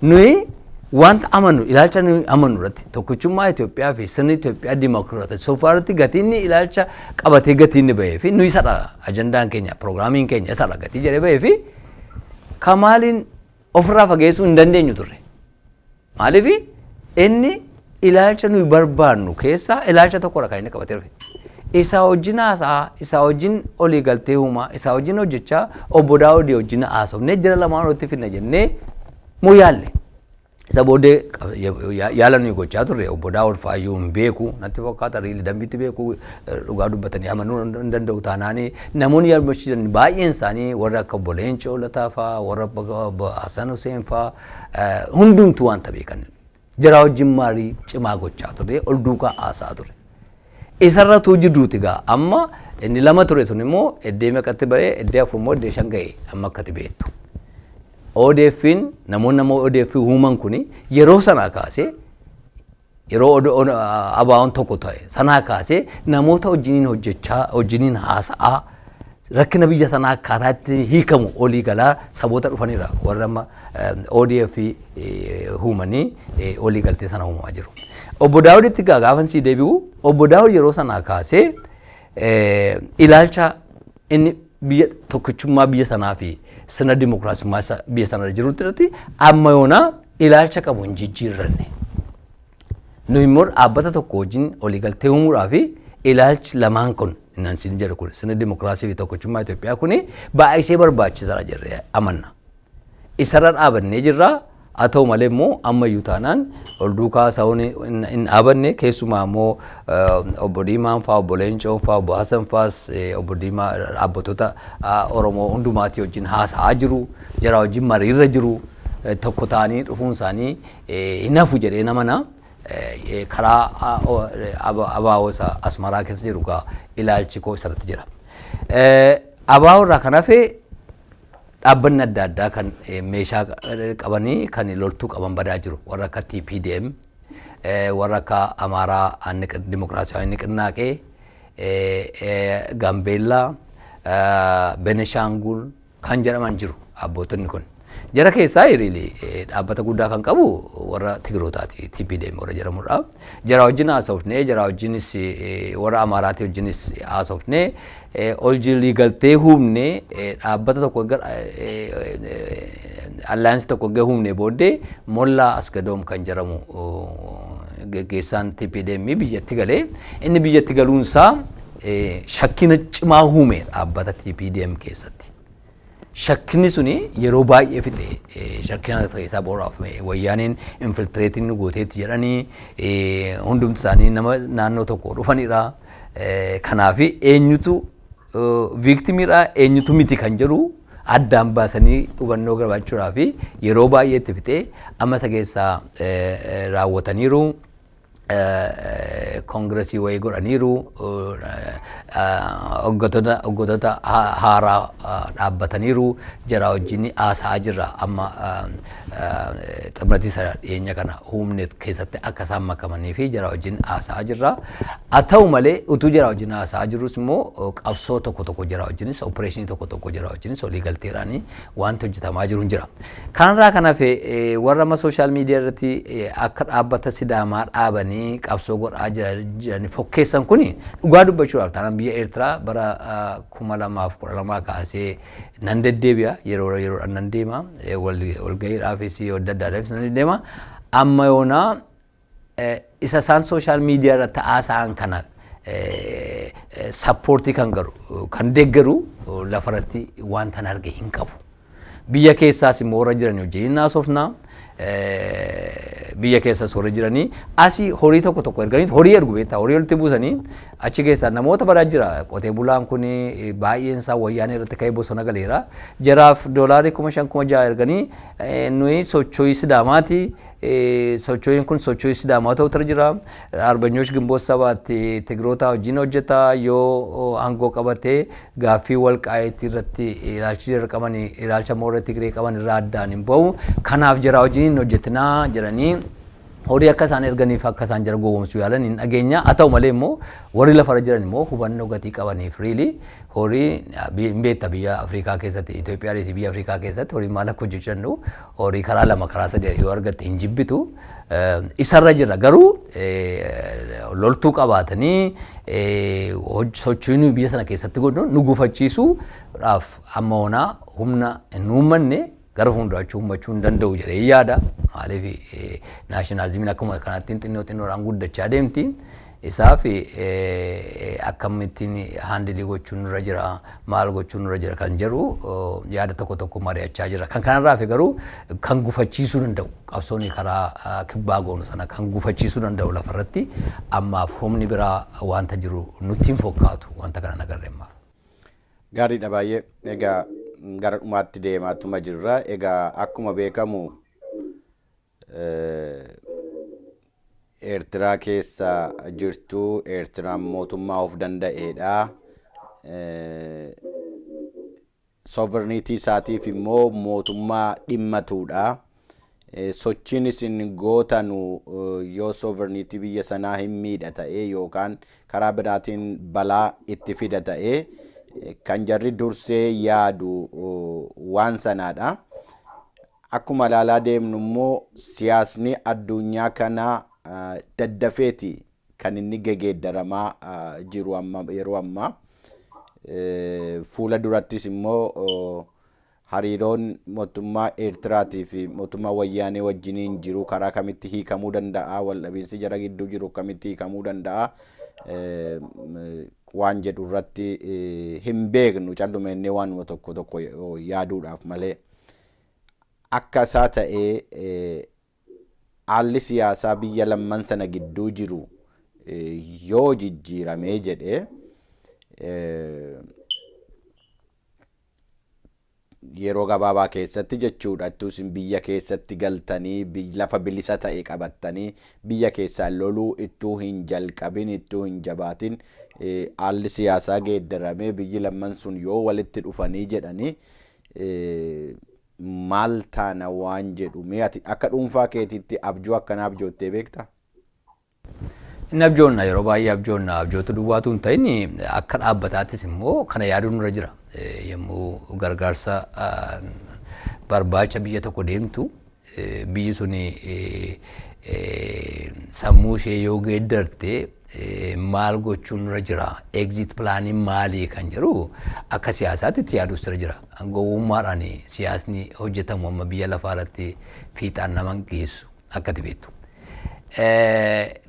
B: nuyi wanta amannu, ilaalcha nuyi amannu irratti, tokkichummaa Itoophiyaa fi sirni Itoophiyaa dimokiraatessuu irratti gatiin ilaalcha qabatee gatiin bahee fi nuyi isadha, ajandaan keenya, piroogiraamiin keenya isadha gatii jedhee bahee fi Kamaaliin ofirraa fageessuu hin dandeenyu turre. Maaliif? Inni ilaalcha nuyi barbaannu keessaa ilaalcha tokkodha kan inni qabatee dhufe. Isaa wajjin haasa'aa, isaa wajjin olii galtee uumaa, isaa wajjin hojjechaa, obbo Daawudii wajjin haasofnee jira lamaan walitti fidna jennee moo yaalle. Isa booddee yaala nuyi gochaa turre, obbo Daawud faayyuu hin beeku natti fakkaata, really dambiitti beeku, dhugaa dubbatanii amanuu hin danda'u taanaanii, namoonni yaadachiisan baay'een isaanii warra akka obbo Leencoo Lataa fa'aa, warra obbo Hassan Hussein fa'aa, hundumtuu wanta beekan. Jara wajjin marii cimaa gochaa ture, ol duukaa haasaa ture. Isarratu jidduuti gaa amma inni lama ture sun immoo eddee meeqatti baree, eddee afur immoo eddee shan ga'e amma akkati beektu. ODF'n, namoonni ammoo ODF uuman kuni yeroo sanaa kaasee, yeroo ABO'n tokko ta'e sanaa kaasee, namoota wajjiniin hojjechaa, wajjiniin haasa'aa, rakkina biyya sanaa akkaataa itti hiikamu olii galaa saboota dhufanidha warra amma ODF uumanii olii galtee sana uumamaa jiru. Obbo Daawuditti gaafan sii deebi'u, obbo Daawud yeroo sanaa kaasee ilaalcha inni biyya, tokkichummaa biyya sanaa fi sirna dimokiraasummaa biyya sanarra jiru irratti amma yoonaa ilaalcha qabu hin jijjiirranne. Nu immoo dhaabbata tokko wajjin waliigaltee uumuudhaa fi ilaalchi lamaan kun nan siin jedhu kun, sirna dimokiraasii fi tokkichummaa Itoophiyaa kun baay'isee barbaachisaadha jirree amanna. Isarra dhaabannee jirra. Haa ta'u malee immoo ammayyuu taanaan ol duukaa haasa'uun hin dhaabanne. Keessumaa immoo obbo Diimaan fa'aa, obbo Leencoon fa'aa, obbo Hasan fa'aas, obbo Diimaa dhaabbattoota Oromoo hundumaatii wajjin haasa'aa jiru. Jara wajjin mariirra jiru. Tokko ta'anii dhufuun isaanii hin hafu jedhee namana. Karaa ABO isa Asmaraa keessa jiru gaa ilaalchi koo isarratti jira. ABO irraa kan hafe dhaabbanni adda addaa kan meeshaa qabanii, kan loltuu qaban badaa jiru. Warra akka TPDM, warra akka Amaaraa Dimokiraasiyawaa Niqinaaqee, Gaambeellaa, Beneshaangul kan jedhaman jiru abbootonni kun. Jara keessaa really dhaabbata guddaa kan qabu warra Tigrootaati, TPDM warra jedhamudha. Jara wajjin haasofnee, jara wajjinis, warra Amaaraatii wajjinis haasofnee, ol galtee humnee, dhaabbata tokko, alliance tokko erga humnee booddee, Mollaa Asgadoom kan jedhamu geggeessaan TPDM biyyatti galee, inni biyyatti galuunsaa shakkina cimaa uume dhaabbata TPDM keessatti. Shakkinni suni yeroo baay'ee fixe. Shakkina keessaa boruuf wayyaaneen infiltrate nu gooteetti jedhanii, hundumti isaanii nama naannoo tokko dhufanidha. Kanaaf eenyutu victimiidha, eenyutu miti kan jedhu addaan baasanii hubannoo qabaachuudhaaf yeroo baay'ee itti fixee, amma isa keessaa raawwataniiru. Koongiresii wayii godhaniiru, hoggantoota haaraa dhaabbataniiru, jara wajjin haasa'aa jirra. Amma ximratii isa dhiyeenya kana humne keessatti akka isaan makamanii fi jara wajjin haasa'aa jirra. Haa ta'u malee utuu jara wajjin haasa'aa jirrus immoo qabsoo tokko tokko jara wajjinis, operation tokko tokko jara wajjinis olii galteedhaanii wanti hojjetamaa jiru hin jira. Kanarraa kan hafe warra amma social media irratti akka dhaabbata Sidaamaa dhaabanii qabatanii qabsoo godhaa jiran fokkeessan kuni, dhugaa dubbachuudhaaf taanaan, biyya Eertiraa bara 2012 kaasee nan deddeebi'a, yeroo yeroodhaan nan deema, walgahiidhaafis adda addaadhaafis nan deddeema. Amma yoonaa isa isaan social media irratti haasa'an kana support kan garu, kan deeggaru lafarratti wanta arge hin qabu. Biyya keessaas immoo warra jiran wajjin haasofna. Biyya keessas warra jiranii asii horii tokko tokko erganii, horii ergu beektaa, horii walitti buusanii achi keessaa namoota badaa jira. Qotee bulaan kun baay'een isaa Wayyaanee irratti ka'ee bosona galeera. Jaraaf doolaarii 5,000, 6,000 erganii, nuyi socho'ii Sidaamaati, socho'iin kun socho'ii Sidaamaa ta'utu jira. Arbanyoosh Gimboot Sabaatti Tigroota wajjin hojjeta, yoo aangoo qabatee gaaffii Walqaayitii irratti ilaalchi jara qaban, ilaalcha moora Tigree qaban irraa addaan hin ba'u. Kanaaf jara wajjin hin hojjetinaa jedhanii horii akka isaan erganiif akka isaan jara gowwoomsuu yaalan hin dhageenya. Haa ta'u malee immoo warri lafarra jiran immoo hubannoo gatii qabaniif, really horii hin beekta, biyya Afrikaa keessatti, Itoophiyaanis biyya Afrikaa keessatti horii maal akka hojjechuu danda'u, horii karaa lama karaa sadii yoo argatte hin jibbitu. Isarra jira garuu loltuu qabaatanii sochii biyya sana keessatti godhu nu gufachiisuudhaaf amma onaa humna hin uummanne, gara fuulduraatti uummachuu hin danda'u jedhee yaada. Maaliif, nationalismiin akkuma kanatti xinnoo xinnoodhaan guddachaa deemti. Isaaf akkamittiin handle gochuun nurra jira, maal gochuun nurra jira kan jedhu yaada tokko tokko mari'achaa jira. Kan kanarraa fi garuu kan gufachiisuu danda'u, qabsoon karaa kibbaa goonu sana kan gufachiisuu danda'u lafarratti ammaaf humni biraa wanta jiru nutti hin fakkaatu, wanta kana nagarre ammaaf.
A: Gaariidha baay'ee. Egaa gara dhumaatti deemaatuma jirra. Egaa akkuma beekamu Eertiraa keessa jirtu, Eertiraan mootummaa of danda'eedha. Sovereignty isaatiif immoo mootummaa dhimmatuudha. Sochiin isin gootanu yoo sovereignty biyya sanaa hin miidha ta'ee yookaan karaa biraatiin balaa itti fida ta'ee, kan jarri dursee yaadu waan sanaadha. Akkuma ilaalaa deemnu immoo siyaasni addunyaa kanaa daddafeeti kan inni gegeeddaramaa jiru amma yeroo ammaa. Fuula durattis immoo hariiroon mootummaa Eertiraatii fi mootummaa Wayyaanee wajjiniin jiru karaa kamitti hiikamuu danda'a, waldhabiinsi jara gidduu jiru kamitti hiikamuu danda'a waan jedhu irratti hin beeknu, callumennee waanuma tokko tokko yaaduudhaaf malee. Akka isaa ta'ee haalli siyaasaa biyya lamman sana gidduu jiru yoo jijjiiramee jedhee, yeroo gabaabaa keessatti jechuudha, ittuu isin biyya keessatti galtanii lafa bilisa ta'e qabattanii biyya keessaa loluu ittuu hin jalqabin, ittuu hin jabaatin, haalli siyaasaa geeddaramee biyyi lamman sun yoo walitti dhufanii jedhanii maal taana waan jedhu, mee ati akka dhuunfaa keetiitti abjuu akkanaa abjoottee beektaa?
B: Inni abjoonna, yeroo baay'ee abjoonna. Abjootu duwwaatu hin ta'in, akka dhaabbataattis immoo kana yaaduun nurra jira. Yommuu gargaarsa barbaacha biyya tokko deemtu, biyyi sun sammuu ishee yoo geeddarte maal gochuun nurra jira? Exit planiin maalii kan jedhu akka siyaasaatti itti yaaduus irra jira. Gowwummaadhaan siyaasni hojjetamu amma biyya lafaa irratti fiixaan nama geessu akka ati beektu.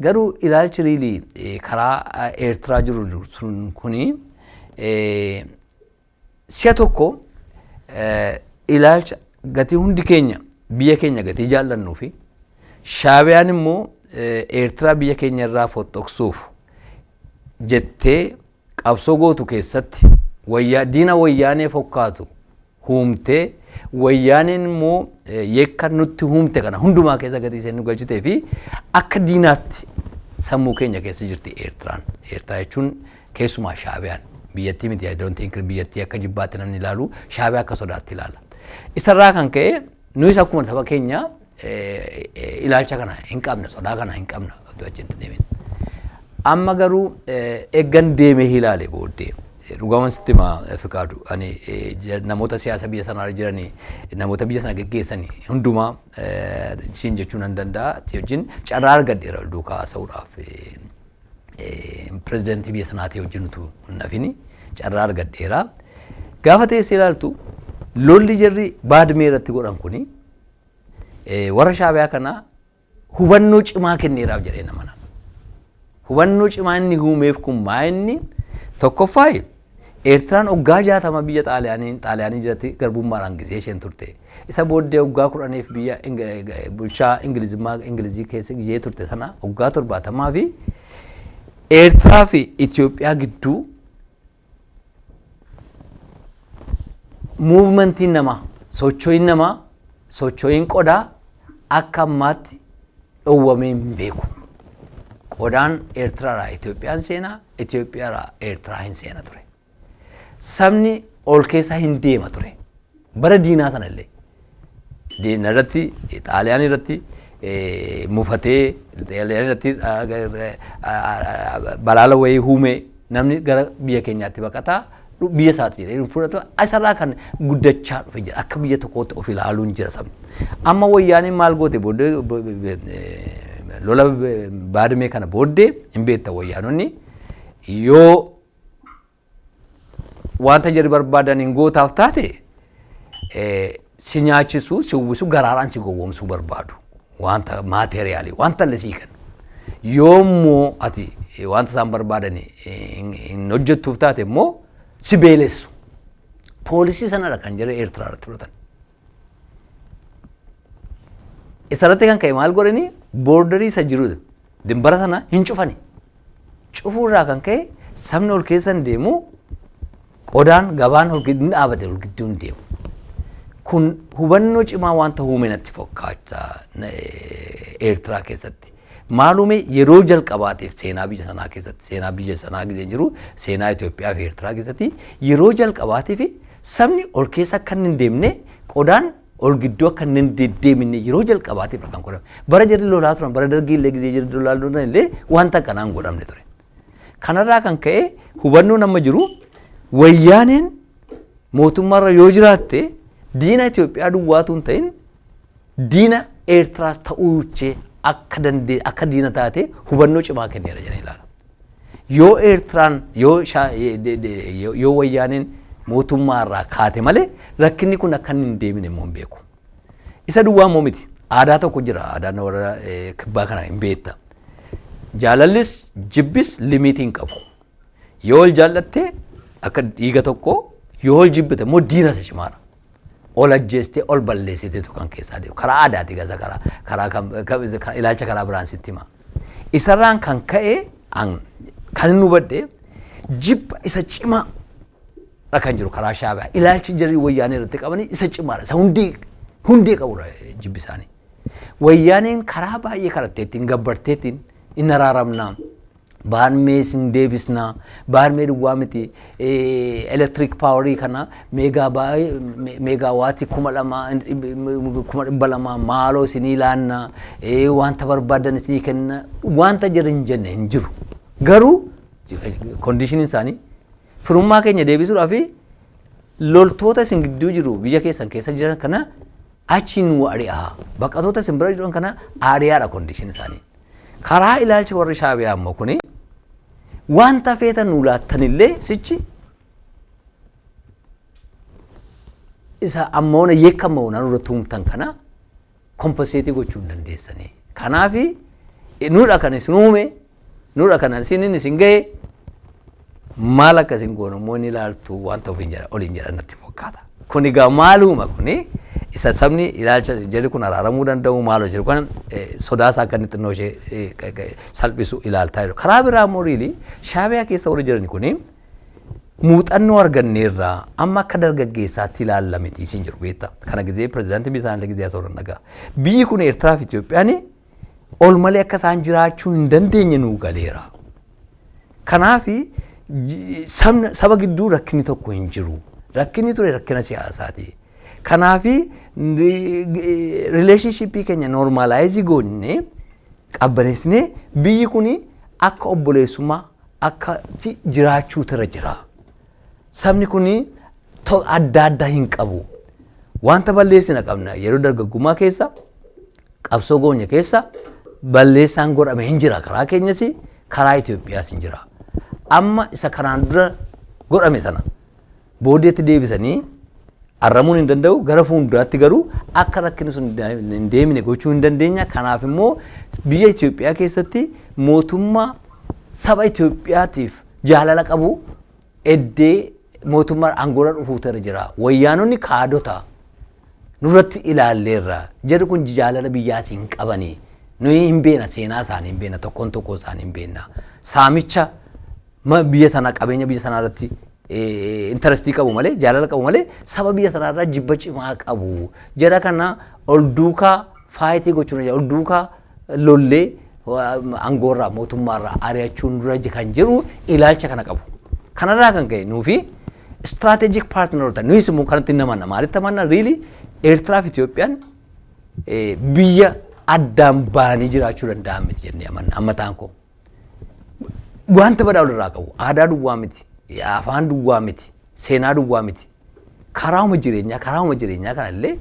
B: Garuu ilaalchi really karaa Eertiraa jiru sun kuni si'a tokko ilaalcha gatii hundi keenya biyya keenya gatii jaallannuu fi Shaabiyaan immoo Eertiraa biyya keenya irraa fottoqsuuf jettee qabsoo gootu keessatti wayyaa diina Wayyaanee fokkaatu huumtee, Wayyaaneen immoo yakka nutti huumte kana hundumaa keessa gatii isheen nu galchitee fi akka diinaatti sammuu keenya keessa jirti Eertiraan. Eertiraa jechuun keessumaa Shaabiyaan, biyyattii miti, I don't think biyyattii akka jibbaatti namni ilaalu, Shaabiyaa akka sodaatti ilaala. Isarraa kan ka'e nuyis akkuma saba keenya ilaalcha kana hin qabna, sodaa kana hin qabna, achi hin deemin. Amma garuu eeggan deemee ilaale booddee Dhugaman sitti hima, Fiqaadu, ani namoota siyaasa biyya sanaa jiranii, namoota biyya sana geggeessanii hundumaa siin jechuu nan danda'a. Ati wajjin carraa argadheera duukaa haasa'uudhaaf. Pirezidaantii biyya sanaatii wajjin utuu hin hafini carraa argadheera. Gaafa teessee ilaaltu, lolli jarri Baadmee irratti godhan kuni warra Shaabiyaa kana hubannoo cimaa kenneeraaf jedhee nama nana. Hubannoo cimaa inni uumeef kun maa inni tokkoffaa, Eertiraan waggaa 60 biyya Xaaliyaanii jalatti garbummaadhaan gisee isheen turte. Isa booddee waggaa 10f biyya bulchaa Ingilizimmaa Ingilizii keessa gisee turte sana, waggaa 70 fi Eertiraa fi Itoophiyaa gidduu movementiin namaa, socho'iin namaa, socho'iin qodaa akka ammaatti dhowwamee hin beeku. Qodaan Eertiraadhaa Itoophiyaan seenaa, Itoophiyaadhaa Eertiraa hin seena ture. Sabni ol keessa hin deema ture. Bara diinaa sana illee. Diina irratti, Xaaliyaan irratti mufatee, Xaaliyaan irratti balaala wayii huumee namni gara biyya keenyaatti baqataa, biyya isaati jedhee hin fudhatu. Isarraa kan guddachaa dhufe jira. Akka biyya tokkootti of ilaaluun jira sabni. Amma Wayyaaneen maal goote? Booddee, lola Baadmee kana booddee, hin beekta, Wayyaanonni yoo wanta jarri barbaadan hin gootaaf taate si nyaachisuu, si uwwisu, garaadhaan si gowwoomsuu barbaadu. Wanta material wanta illee sii kennu. Yoommoo ati wanta isaan barbaadan hin hojjettuuf taate immoo si beelessu. Policy sanadha kan jarri Eertiraa irratti fudhatan. Isarratti kan ka'e maal godhani? Border isa jiru dimbara sana hin cufani. Cufuurraa kan ka'e sabni ol keessa hin deemu, qodaan gabaan ol hin dhaabate, ol gidduu hin deemu. Kun hubannoo cimaa wanta uume natti fakkaata Eertiraa keessatti. Maalume yeroo jalqabaatiif seenaa biyya sanaa keessatti, seenaa biyya sanaa gisee jiru, seenaa Itoophiyaa fi Eertiraa keessatti yeroo jalqabaatiif sabni ol keessa akka hin deemne, qodaan ol gidduu akka hin deddeemine yeroo jalqabaatiif kan godhame. Bara jarri lolaa turan, bara Dargii illee gisee jarri lolaa turan illee wanta akkanaa hin godhamne ture. Kanarraa kan ka'e hubannoo nama jiru, Wayyaaneen mootummaarra yoo jiraatte diina Itoophiyaa duwwaatu hin ta'in, diina Eertiraas ta'uu ishee akka dandee akka diina taate hubannoo cimaa kenneera jedhanii ilaala. Yoo Eertiraan yoo Wayyaaneen mootummaa irraa kaate malee rakkinni kun akka inni hin deemine immoo hin beeku. Isa duwwaa immoo miti. Aadaa tokko jira. Aadaan warra kibbaa kana hin beekta. Jaalallis jibbis limit hin qabu. Yoo ol jaallatte akka dhiiga tokko, yoo ol jibbite immoo diina isa cimaadha. Ol ajjeestee ol balleessiteetu kan keessaa deemu. Karaa aadaati gasa karaa ilaalcha karaa biraan sitti hima. Isarraan kan ka'e kan inni hubadhe jibba isa cimaa dha kan jiru karaa Shaabiyaa. Ilaalchi jarri Wayyaanee irratti qabanii isa cimaadha. Isa hundee qabudha jibbi isaanii. Wayyaaneen karaa baay'ee karatteettiin gabbarteettiin hin araaramnaa. Baadmee isin deebisnaa, Baadmee duwwaa miti, electric power kana megawatt 2,200 maaloo isinii laannaa, wanta barbaadan isinii kenna, wanta jarri hin jenne hin jiru. Garuu conditioniin isaanii firummaa keenya deebisuudhaaf loltoota isin gidduu jiru, biyya keessan keessa jiran kana achi nu ari'aa, baqatoota isin bira jiran kana ari'aadha condition isaanii. Karaa ilaalcha warri Shaabiyaa immoo kuni wanta feetan nu laattanillee sichi isa ammoona yeekka ammoona nurra tuumtan kana compensate gochuu hin dandeessanii. Kanaafi nuudha kan isin uume, nuudha kan isin isin gahe, maal akka isin goonu immoo ni ilaaltu wanta ofiin jedha oliin jedhan natti fakkaata. Kun egaa maaluma kuni isa sabni ilaalcha jarri kun araaramuu danda'u maaloo jedhu kan sodaasaa akka inni xinnoo ishee salphisu ilaaltaa jiru. Karaa biraa immoo really Shaabiyaa keessa warri jiran kuni muuxannoo arganneerraa amma akka dargaggeessaatti ilaalla miti isin jiru beektaa. Kana gizee pirezidaantii biyya isaanii gizee haasa'uu danda'a. Biyyi kun Eertiraa fi Itoophiyaan ol malee akka isaan jiraachuu hin dandeenye nuu galeera. Kanaaf saba gidduu rakkinni tokko hin jiru. Rakkinni ture rakkina siyaasaati. Kanaaf relationship keenya normalize goonee qabbaneessinee biyyi kun akka obboleessummaa akka jiraachuutu irra jira. Sabni kun adda addaa hin qabu. Wanta balleessina qabna yeroo dargaggummaa keessa, qabsoo goonye keessa balleessaan godhame hin jira, karaa keenyas karaa Itoophiyaas hin jira. Amma isa kanaan dura godhame sana booddeetti deebisanii arramuun hin danda'u, gara fuulduraatti garuu akka rakkinni sun hin deemine gochuu hin dandeenya. Kanaaf immoo biyya Itoophiyaa keessatti mootummaa saba Itoophiyaatiif jaalala qabu eddee mootummaa aangoorra dhufuutu irra jira. Wayyaanonni kaadota nurratti ilaalleerra jedhu kun jaalala biyyaas hin qabani. Nuyi hin beena, seenaa isaanii hin beena, tokkoon tokkoo isaanii hin beena. Saamicha biyya sanaa, qabeenya biyya sanaa irratti interest qabu malee, jaalala qabu malee, saba biyya sanaa irraa jibba cimaa qabu. Jara kana ol duukaa fight gochuun, ol duukaa lollee aangoorraa mootummaarraa ari'achuun dura kan jiru ilaalcha kana qabu. Kanarraa kan ka'e nuufi strategic partneroota nuyis immoo kanatti namanna. Maalitti amanna? Really, Eertiraa fi Itoophiyaan biyya addaan ba'anii jiraachuu danda'an miti jennee amanna amma ta'an koo. Wanta badaa walirraa qabu, aadaa duwwaa miti, afaan duwwaa miti, seenaa duwwaa miti. Karauma jireenyaa kanallee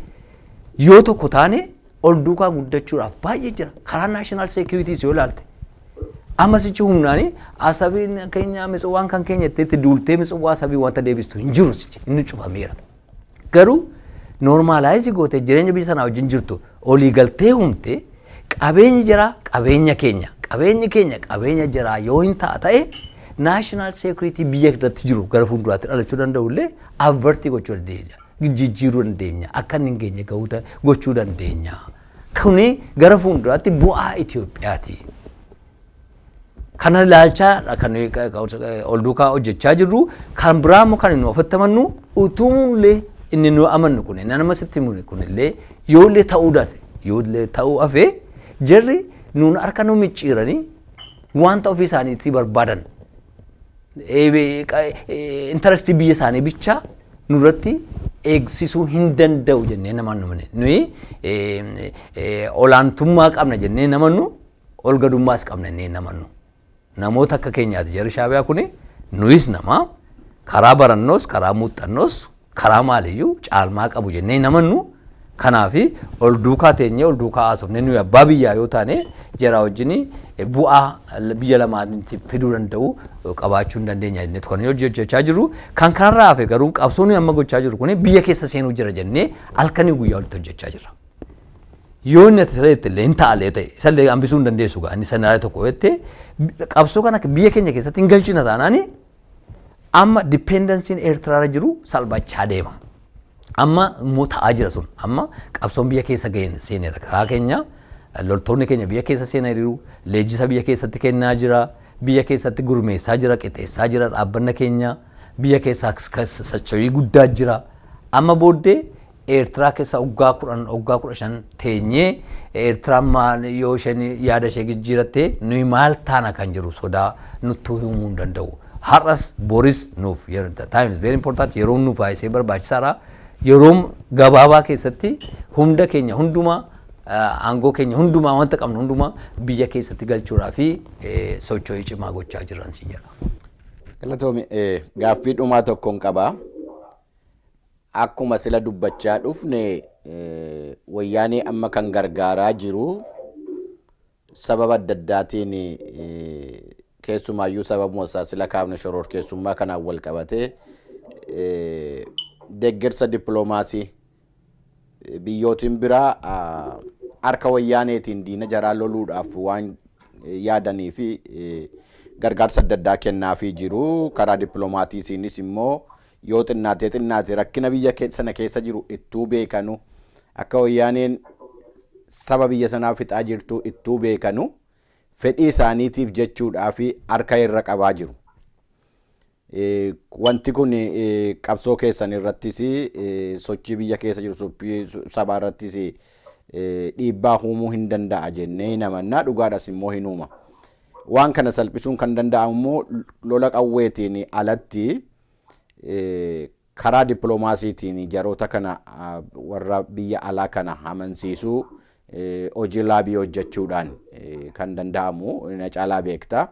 B: yoo tokko taane ol duukaa guddachuudhaaf baay'ee jira. Karaa national security yoo ilaalte. Amma sichi humnaani Asabiin keenya, Mitsawaan kan keenya itti duultee Mitsawaa Asabii wanta deebistu hin jiru, sichi inni cufameera. Garuu normalize gootee jireenya biyya sanaa wajjin jirtu olii galtee humte, qabeenyi jira qabeenya keenya, qabeenyi keenya qabeenya jira yoo hin ta'a ta'e, national security biyya irratti jiru gara fuulduraatti dhalachuu danda'u illee avert gochuu dandeenya, jijjiiruu dandeenya, akka inni hin geenye gahuu gochuu dandeenya. Kuni gara fuulduraatti bu'aa Itoophiyaati. Kana ilaalchaa kan ol duukaa hojjechaa jirru. Kan biraa immoo kan nu ofitti amannu, utuullee inni nu amannu kun, inni nama sitti himu kunillee yoollee ta'uu dase, yoollee ta'uu hafee, jarri nuun harka nu micciiranii wanta ofii isaaniitti barbaadan, interest biyya isaanii bicha nurratti eegsisuu hin danda'u jennee namannu. Nuyi olaantummaa qabna jennee namannu, ol gadummaas qabna jennee namannu. Namoota akka keenyaati jarri Shaabiyaa kuni, nuyis nama karaa barannoos, karaa muuxannoos, karaa maaliyyuu caalmaa qabu jennee namannu. Kanaafi ol duukaa teenyee ol duukaa haasofne, nuyi abbaa biyyaa yoo taane, jara wajjin bu'aa biyya lamaanitti fiduu danda'u qabaachuu hin dandeenya jennee kan hojjechaa jirru. Kan kanarraa hafe garuu qabsoo nuyi amma gochaa jirru kuni biyya keessa seenuu jira jennee halkanii guyyaa walitti hojjechaa jirra. Yoo inni ati sirriitti illee hin ta'alee ta'e, isallee hambisuu hin dandeessu gaa, inni sanaa tokko jettee qabsoo kana biyya keenya keessatti hin galchina taanaani, amma dependencyn Eertiraarra jiru salphachaa deema. Amma immoo ta'aa jira sun. Amma qabsoon biyya keessa ga'een seeneera. Karaa keenya loltoonni keenya biyya keessa seenaniiru, leenjisa biyya keessatti kennaa jira, biyya keessatti gurmeessaa jira, qixeessaa jira dhaabbanna keenya, biyya keessa socho'ii guddaa jira. Amma booddee Eertiraa keessa waggaa 10, waggaa 15 teenyee, Eertiraan maal yoo isheen yaada ishee jijjiiratte nuyi maal taana kan jiru sodaa nutti himuu hin danda'u. Har'as boris nuuf time is very important, yeroon nuuf baay'isee barbaachisaadha. Yeroo gabaabaa keessatti hunda keenya hundumaa, aangoo keenya hundumaa, wanta qabnu hundumaa biyya keessatti galchuudhaa fi socho'ii cimaa gochaa jiran si jedha.
A: Galatoomi, gaaffii dhumaa tokkoon qabaa. Akkuma sila dubbachaa dhufne, Wayyaanee amma kan gargaaraa jiru sababa adda addaatiin, keessumaayyuu sababuma isaa sila kaafne shororkeessummaa kanaan wal qabatee, deeggarsa dippiloomaasii biyyootiin biraa harka Wayyaaneetiin diina jaraa loluudhaaf waan yaadanii fi gargaarsa adda addaa kennaafii jiru. Karaa dippiloomaatiisiinis immoo yoo xinnaatee xinnaate rakkina biyya sana keessa jiru ittuu beekanu, akka Wayyaaneen saba biyya sanaa fixaa jirtu ittuu beekanu, fedhii isaaniitiif jechuudhaa fi harka irra qabaa jiru. Wanti kun qabsoo keessan irrattis, sochii biyya keessa jiru sabaa irrattis dhiibbaa uumuu hin danda'a jennee hin amannaa, dhugaadhas immoo hin uuma. Waan kana salphisuun kan danda'amu immoo lola qawweetiin alatti karaa dippiloomaasiitiin jaroota kana, warra biyya alaa kana amansiisuu, hojii lobby hojjechuudhaan kan danda'amu na caalaa beekta.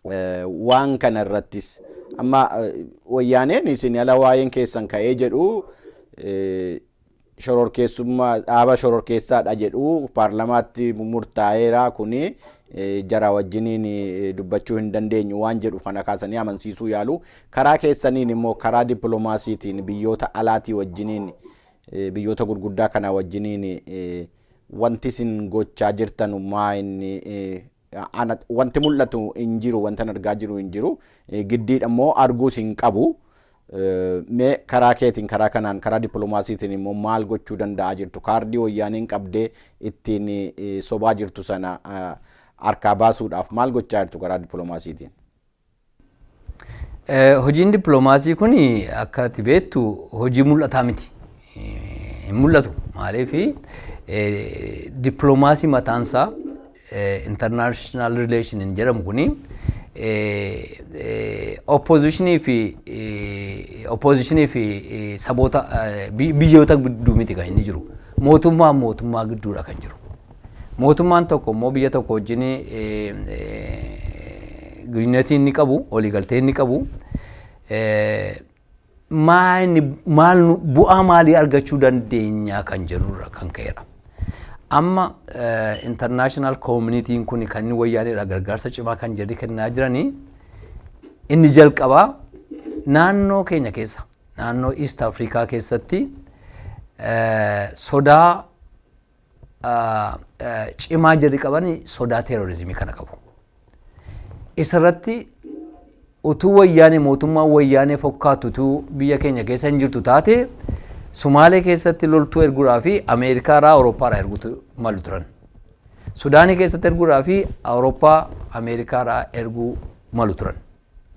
A: Waan kana irrattis Amma wayyaaneen isin ala waa'een keessan ka'ee jedhu, shororkeessummaa, dhaaba shororkeessaadha jedhu, paarlamaatti murtaa'eera, kuni jara wajjiniin dubbachuu hin dandeenyu waan jedhu kana kaasanii amansiisuu yaalu. Karaa keessaniin immoo karaa dippiloomaasiitiin biyyoota alaatii wajjiniin, biyyoota gurguddaa kana wajjiniin wanti isin gochaa jirtan maa inni? Wanti mul'atu hin jiru, wanti argaa jiru hin jiru, giddiidha immoo arguus hin qabu. Mee karaa keetiin, karaa kanaan, karaa dippiloomaasiitiin immoo maal gochuu danda'aa jirtu? Kaardii wayyaaneen qabdee ittiin sobaa jirtu sana harkaa baasuudhaaf maal gochaa jirtu karaa dippiloomaasiitiin?
B: Hojiin dippiloomaasii kun akka ati beektu hojii mul'ataa miti. Hin mul'atu. Maaliif, dippiloomaasii mataansaa, international relation jedhamu kuni, oppositionii fi saboota, biyyoota gidduu miti kan inni jiru. Mootummaa mootummaa gidduudha kan jiru. Mootummaan tokko immoo biyya tokko wajjin guyyinati inni qabu, waliigaltee inni qabu, maal, bu'aa maalii argachuu dandeenya kan jedhurra kan ka'edha. Amma international communityn kun kan inni wayyaaneedha gargaarsa cimaa kan jedhi kennaa jiranii, inni jalqabaa naannoo keenya keessa, naannoo East Africa keessatti sodaa cimaa jedhi qaban, sodaa terrorismii kana qabu. Isarratti utuu wayyaanee, mootummaan wayyaanee fokkaatu utuu biyya keenya keessa hin jirtu taate, Sumaalee keessatti loltuu erguudhaa fi Ameerikaarraa, Awurooppaarraa erguutu malu turan. Sudaanii keessatti erguudhaa fi Awurooppaa, Ameerikaarraa erguu malu turan.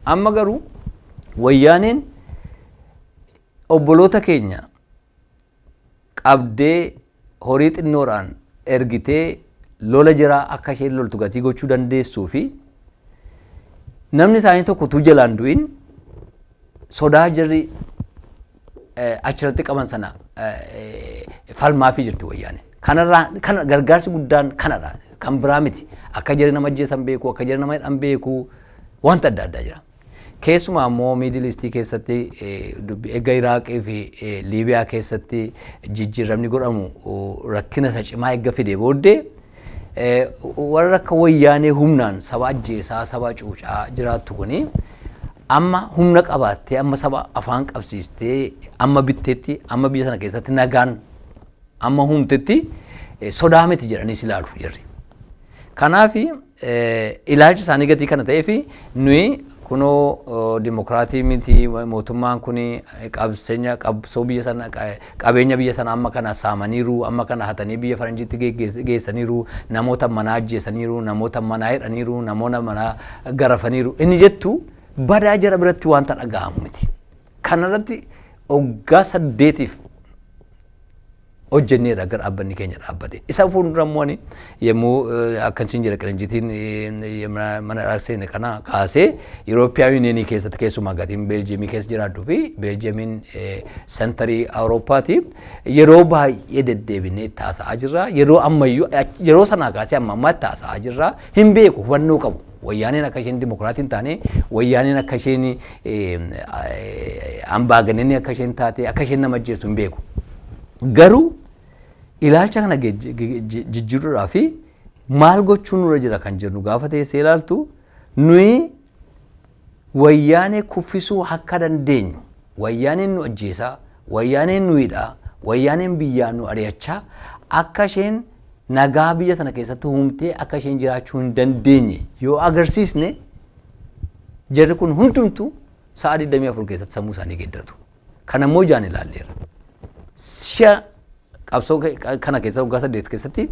B: Amma garuu wayyaaneen obboloota keenya qabdee horii xinnoodhaan ergitee lola jiraa akka isheen loltu gatii gochuu dandeessuu fi namni isaanii tokko utuu jalaan du'in sodaa jarri achirratti qaban sana falmaafii jirti wayyaane. Kanarraa kana gargaarsi guddaan kanadha. Kan biraa miti. Akka jarri nama ajjeesan beeku, akka jarri nama hidhan beeku, wanta adda addaa jira. Keessumaa immoo Middle Eastii keessatti eega Iraaqii fi Liibiyaa keessatti jijjiiramni godhamu rakkina isa cimaa eegga fide booddee, warra akka wayyaanee humnaan saba ajjeesaa, saba cuucaa jiraattu kuni amma humna qabaattee, amma saba afaan qabsiistee, amma bitteetti, amma biyya sana keessatti nagaan amma humtetti sodaa miti jedhanii ilaalu jirri. Kanaaf ilaalchi isaanii gatii kana ta'eef, nuyi kunoo dimokiraatii miti mootummaan kun, qabseenya qabsoo biyya sana, qabeenya biyya sana amma kana saamaniiru, amma kana hatanii biyya faranjiitti geessaniiru, namoota manaa ajjeesaniiru, namoota manaa hidhaniiru, namoota manaa garafaniiru inni jettu badaa jara biratti wanta dhaga'amu miti. Kanarratti waggaa 8f hojjenneedha gara dhaabbanni keenya dhaabbate. Isa fuuldura immoo ani yommuu akkasiin jira, Qinjitiin mana seene kana kaasee European Unionii keessatti, keessumaa gatiin Beeljiyeemii keessa jiraadhu fi Beeljiyeemiin centerii Awurooppaati, yeroo baay'ee deddeebinee itti haasa'aa jirra. Yeroo ammayyuu, yeroo sanaa kaasee amma ammaatti haasa'aa jirra. Hin beeku, hubannoo qabu. Wayyaaneen akka isheen dimokiraatii hin taane, wayyaaneen akka isheen ambaagananii akka isheen taate, akka isheen nama ajjeestu hin beeku. Garuu ilaalcha kana jijjiiruudhaa fi maal gochuun nurra jira kan jennu gaafa teessee ilaaltu, nuyi wayyaanee kuffisuu akka dandeenyu, wayyaaneen nu ajjeesaa, wayyaaneen nu hidhaa, wayyaaneen biyyaa nu ari'achaa, akka isheen nagaa biyya sana keessatti uumtee akka isheen jiraachuu hin dandeenye yoo agarsiisne, jarri kun hundumtuu sa'a 24 keessatti sammuu isaanii geeddaratu. Kana immoo ijaan ilaalleerra. Si'a qabsoo kana keessa waggaa 8 keessatti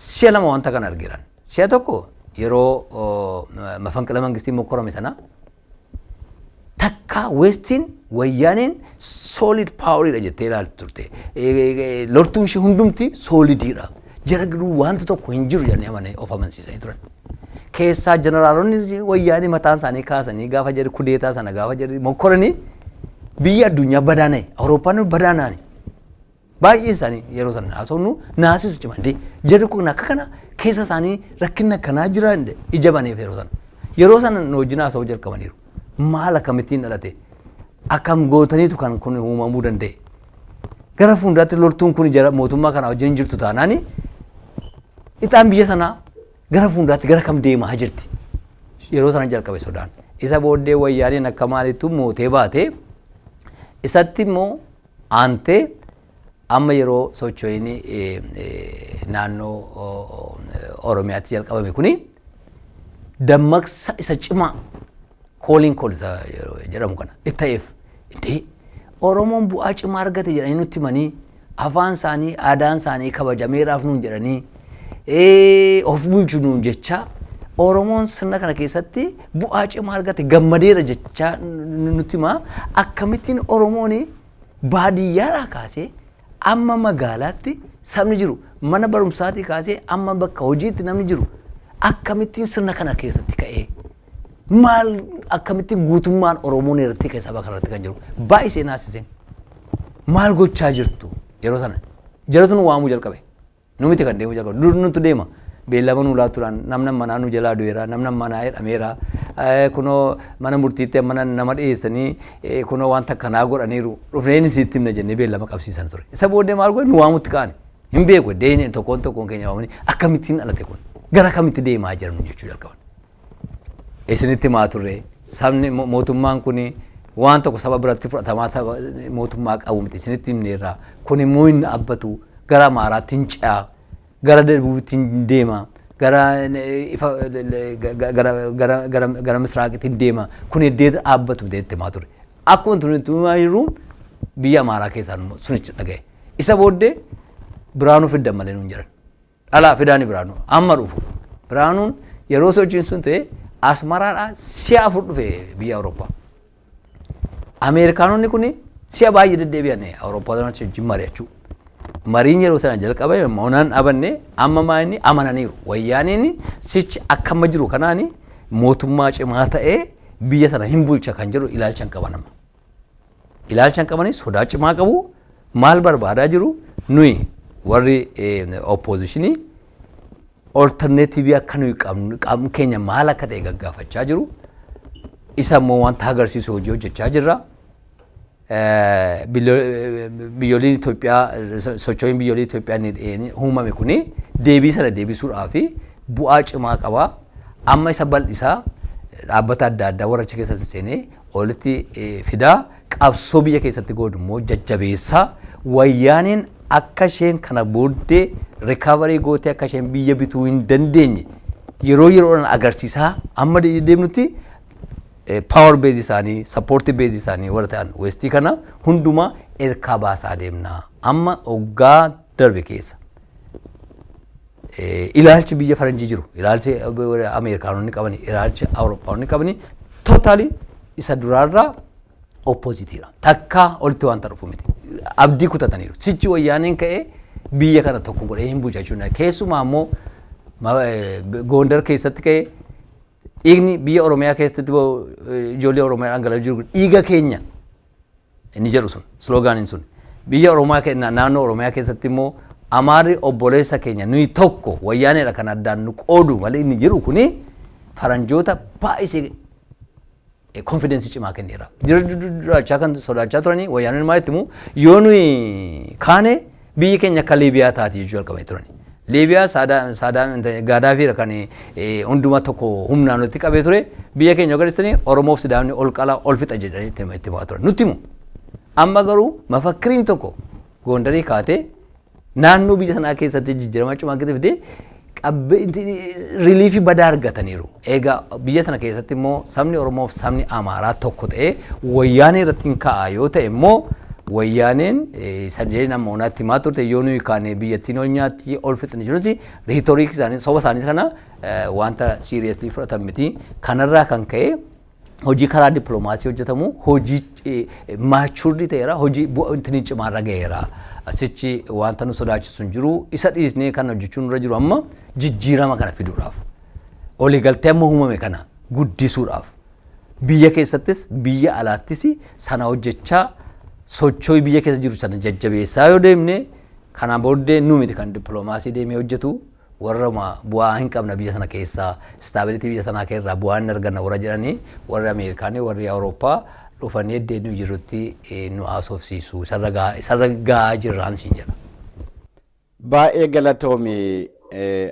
B: si'a lama wanta kana argiran. Si'a tokko yeroo mafanqila mangistii mokkorame sana, takka Westiin wayyaaneen solid poweriidha jettee ilaaltu turte. Loltuun ishee hundumti solidiidha. Jara gidduu wanta tokko hin jiru jedhanii amanii of amansiisanii turan. Keessaa jeneraalonni wayyaanee mataan isaanii kaasanii gaafa jedhu, kudeetaa sana gaafa jedhu mokkoranii, biyya addunyaa badaana'e, Awurooppaan badaana'ani. Baay'ee isaanii yeroo sana haasofnu naasisu cimandee, jarri kun akka kana keessa isaanii rakkinni akkanaa jira ija baneef yeroo sana. Yeroo sana nu wajjin haasa'uu jalqabaniiru. Maal akkamittiin dhalate? Akkam gootaniitu kan kun uumamuu danda'e? Gara fuulduraatti loltuun kun jara mootummaa kana wajjin jirtu taanaani, ixaan biyya sanaa gara fuulduraatti gara kam deemaa jirti? Yeroo sana jalqabe sodaan. Isa booddee Wayyaaneen akka maalittu mootee baate. Isatti immoo aantee amma yeroo socho'iin naannoo Oromiyaatti jalqabame kuni dammaqsa isa cimaa, calling call isa jedhamu kana ta'eef. Indee, Oromoon bu'aa cimaa argate jedhanii nutti himanii, afaan isaanii, aadaan isaanii kabajameeraaf nuun jedhanii, of bulchu nuun jecha, Oromoon sirna kana keessatti bu'aa cimaa argate, gammadeera jecha nutti himaa, akkamittiin Oromoon baadiyyaadhaa kaasee amma magaalaatti sabni jiru, mana barumsaatii kaasee amma bakka hojiitti namni jiru, akkamittiin sirna kana keessatti ka'ee, maal, akkamittiin guutummaan Oromoon irratti ka'e, saba kanarratti kan jiru baay'isee naasisee, maal gochaa jirtu? Yeroo sana jaratu nu waamuu jalqabe. Nu miti kan deemuu jalqabe. Dur nutu deema. Beellama nu laatuudhaan namni manaa nu jalaa du'eera, namni manaa hidhameera, kunoo mana murtiitti mana nama dhiyeessanii, kunoo wanta akkanaa godhaniiru, dhufnee ni sitti himna jennee beellama qabsiisan ture. Isa booddee maal godhe? Nu waamutti ka'an. Hin beeku, deemee tokkoon tokkoon keenya waamanii, akkamittiin dhalate kun, gara kamitti deemaa jiran jechuu jalqaban. Isinitti himaa turre, sabni, mootummaan kun waan tokko saba biratti fudhatamaa saba mootummaa qabu miti, isinitti himneerra. Kun immoo hin dhaabbatu, gara Amaaraatti hin ce'a, gara Dabuutti hin deema, gara ifa gara gara gara gara Misraaqitti hin deema, kun iddoo dhaabbatu miti itti himaa ture. Akkuma tuni himaa jirru biyya Amaaraa keessaa sunichi dhagaye. Isa booddee Biraanuu fiddan malee nuun jedhan. Dhalaa fidaani Biraanuu amma dhufu. Biraanuun yeroo sochiin sun ta'e Asmaraadhaa si'a 4 dhufe biyya Awurooppaa. Ameerikaanonni kun si'a baay'ee deddeebi'an Awurooppaa wajjin mari'achuu. Mariin yeroo sana jalqabame moonaan dhabanne. Amma maayini amananiiru. Wayyaaniin sichi akka amma jiru kanaani mootummaa cimaa ta'ee biyya sana hin bulcha kan jedhu ilaalcha hin qaban amma. Ilaalcha hin qabanii, sodaa cimaa qabu. Maal barbaadaa jiru? Nuyi warri opposition alternative akka nuyi qabnu, qabnu keenya maal akka ta'e gaggaafachaa jiru. Isa immoo wanta agarsiisu hojii hojjechaa jirra. Biyyooliin Itoophiyaa, socho'iin biyyoolii Itoophiyaa inni uumame kuni deebii sana deebisuudhaaf bu'aa cimaa qaba. Amma isa bal'isaa, dhaabbata adda addaa warra achi keessatti seenee olitti fidaa, qabsoo biyya keessatti godhu immoo jajjabeessaa, Wayyaaneen akka isheen kana booddee recovery gootee akka isheen biyya bituu hin dandeenye yeroo yeroodhaan agarsiisaa amma deemnutti, power base isaanii, support base isaanii warra ta'an West kana hundumaa erkaa baasaa deemna. Amma hoggaa darbe keessa ilaalchi biyya faranjii jiru, ilaalchi Ameerikaanonni qabani, ilaalchi Awurooppaanonni qabani totally isa duraarraa opposite iidha. Takkaa olitti wanta dhufu miti. Abdii kutataniiru. Sichi Wayyaaneen ka'ee biyya kana tokko godhee hin bulcha jechuudha. Keessumaa immoo Gondar keessatti ka'ee dhiigni biyya Oromiyaa keessatti ijoollee Oromiyaa dhangala'aa jiru dhiiga keenya inni jedhu sun, slogan iin sun, biyya Oromiyaa, naannoo Oromiyaa keessatti immoo Amaarri obboleessa keenya, nuyi tokko, Wayyaaneedha kan addaan nu qoodu malee inni jedhu kuni faranjoota baay'isee confidence cimaa kenneera. Jiraachaa kan sodaachaa turanii, Wayyaaneen maal itti himu? Yoo nuyi kaane biyyi keenya akka Liibiyaa taati jechuu jalqabanii turani. Liibiyaa Saadaam Gaadaafiidha kan hundumaa tokko humnaan walitti qabee ture. Biyya keenya agarsiisanii Oromoof Sidaamni ol qalaa ol fixa jedhanii itti himaa turan. Nutti himu. Amma garuu mafakkiriin tokko Gondarii kaatee naannoo biyya sanaa keessatti jijjiirama cimaa fidee relief badaa argataniiru. Egaa biyya sana keessatti immoo sabni Oromoo fi sabni Amaaraa tokko ta'ee Wayyaanee irratti hin ka'a yoo ta'e immoo, Wayyaaneen sanjee nama onaatti himaa turte, yoo nuyi kaane biyyattiin ol nyaatti, ol fixni jirus, rhetoric isaanii, soba isaanii kana wanta seriously fudhatan miti. Kanarraa kan ka'e hojii karaa dippiloomaasii hojjetamu hojii mature ta'eera, hojii bu'aa cimaarra ga'eera. Asichi wanta nu sodaachisu hin jiru. Isa dhiisnee kan hojjechuun irra jiru amma jijjiirama kana fiduudhaaf. Waliigaltee amma uumame kana guddisuudhaaf. Biyya keessattis biyya alaattis sana hojjechaa, sochooyi biyya keessa jiru sana jajjabeessaa yoo deemne, kanaan booddee nu miti kan dippiloomaasii deemee hojjetu. Warra bu'aa hin qabna biyya sana keessaa, stability biyya sanaa keessaa bu'aa hin arganna warra jedhanii, warri Ameerikaanii, warri Awurooppaa dhufanii iddoo nu jirutti nu haasofsiisu. Isarra gahaa jirraan siin jedha.
A: Baay'ee galatoomi,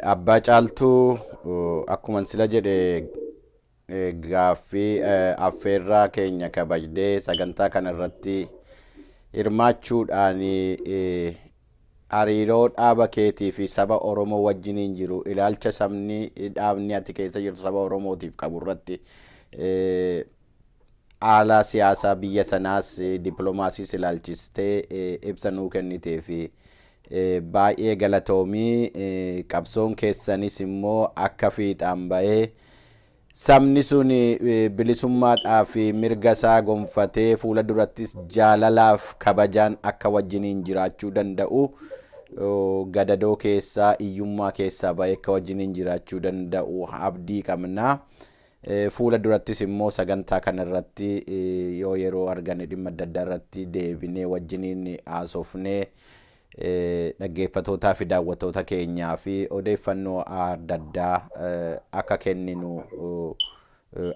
A: Abbaa Caaltuu. Akkuma sila jedhe, gaaffii affeerraa keenya kabajdee sagantaa kana irratti hirmaachuudhaan hariiroo dhaaba keetii fi saba Oromoo wajjiniin jiru, ilaalcha sabni, dhaabni ati keessa jirtu saba Oromootiif qabu irratti, haala siyaasaa biyya sanaas dippiloomaasiis ilaalchistee ibsa nuu kennitee fi baay'ee galatoomii. Qabsoon keessanis immoo akka fiixaan bahee sabni sun bilisummaadhaa fi mirga isaa gonfatee fuula durattis jaalalaaf kabajaan akka wajjiniin jiraachuu danda'u, gadadoo keessaa, hiyyummaa keessaa bahee akka wajjiniin jiraachuu danda'u abdii qabna. Fuula durattis immoo sagantaa kanarratti yoo yeroo arganne dhimma adda addaa irratti deebinee wajjiniin haasofnee dhaggeeffatootaa fi daawwattoota keenyaa fi odeeffannoo adda addaa akka kenninu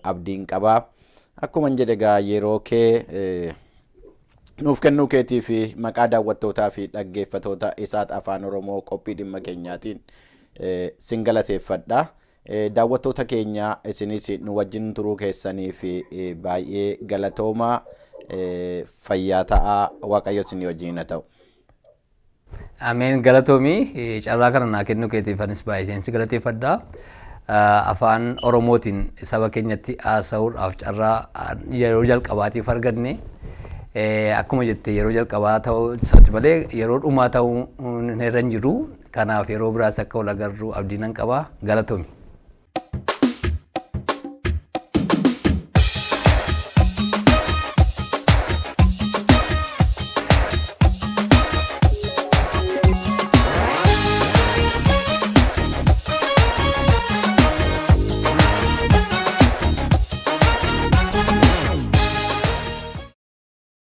A: abdiin qaba. Akkuma jedhe egaa, yeroo kee nuuf kennuu keetii fi maqaa daawwattootaa fi dhaggeeffatoota Isaat Afaan Oromoo qophii dhimma keenyaatiin sin galateeffadha. Daawwattoota keenya, isinis nu wajjin turuu keessanii fi baay'ee galatoomaa, fayyaa ta'aa, Waaqayyo isin wajjin haa ta'u.
B: Ameen, galatoomii. Carraa kana naa kennuu keetiif anis baay'ee si galateeffadha. Afaan Oromootiin saba keenyatti haasa'uudhaaf carraa yeroo jalqabaatiif arganne. Akkuma jette, yeroo jalqabaa ta'uu isaati malee yeroo dhumaa ta'uu hin irra hin jiru. Kanaaf yeroo biraas akka wal agarru abdii nan qaba. Galatoomi.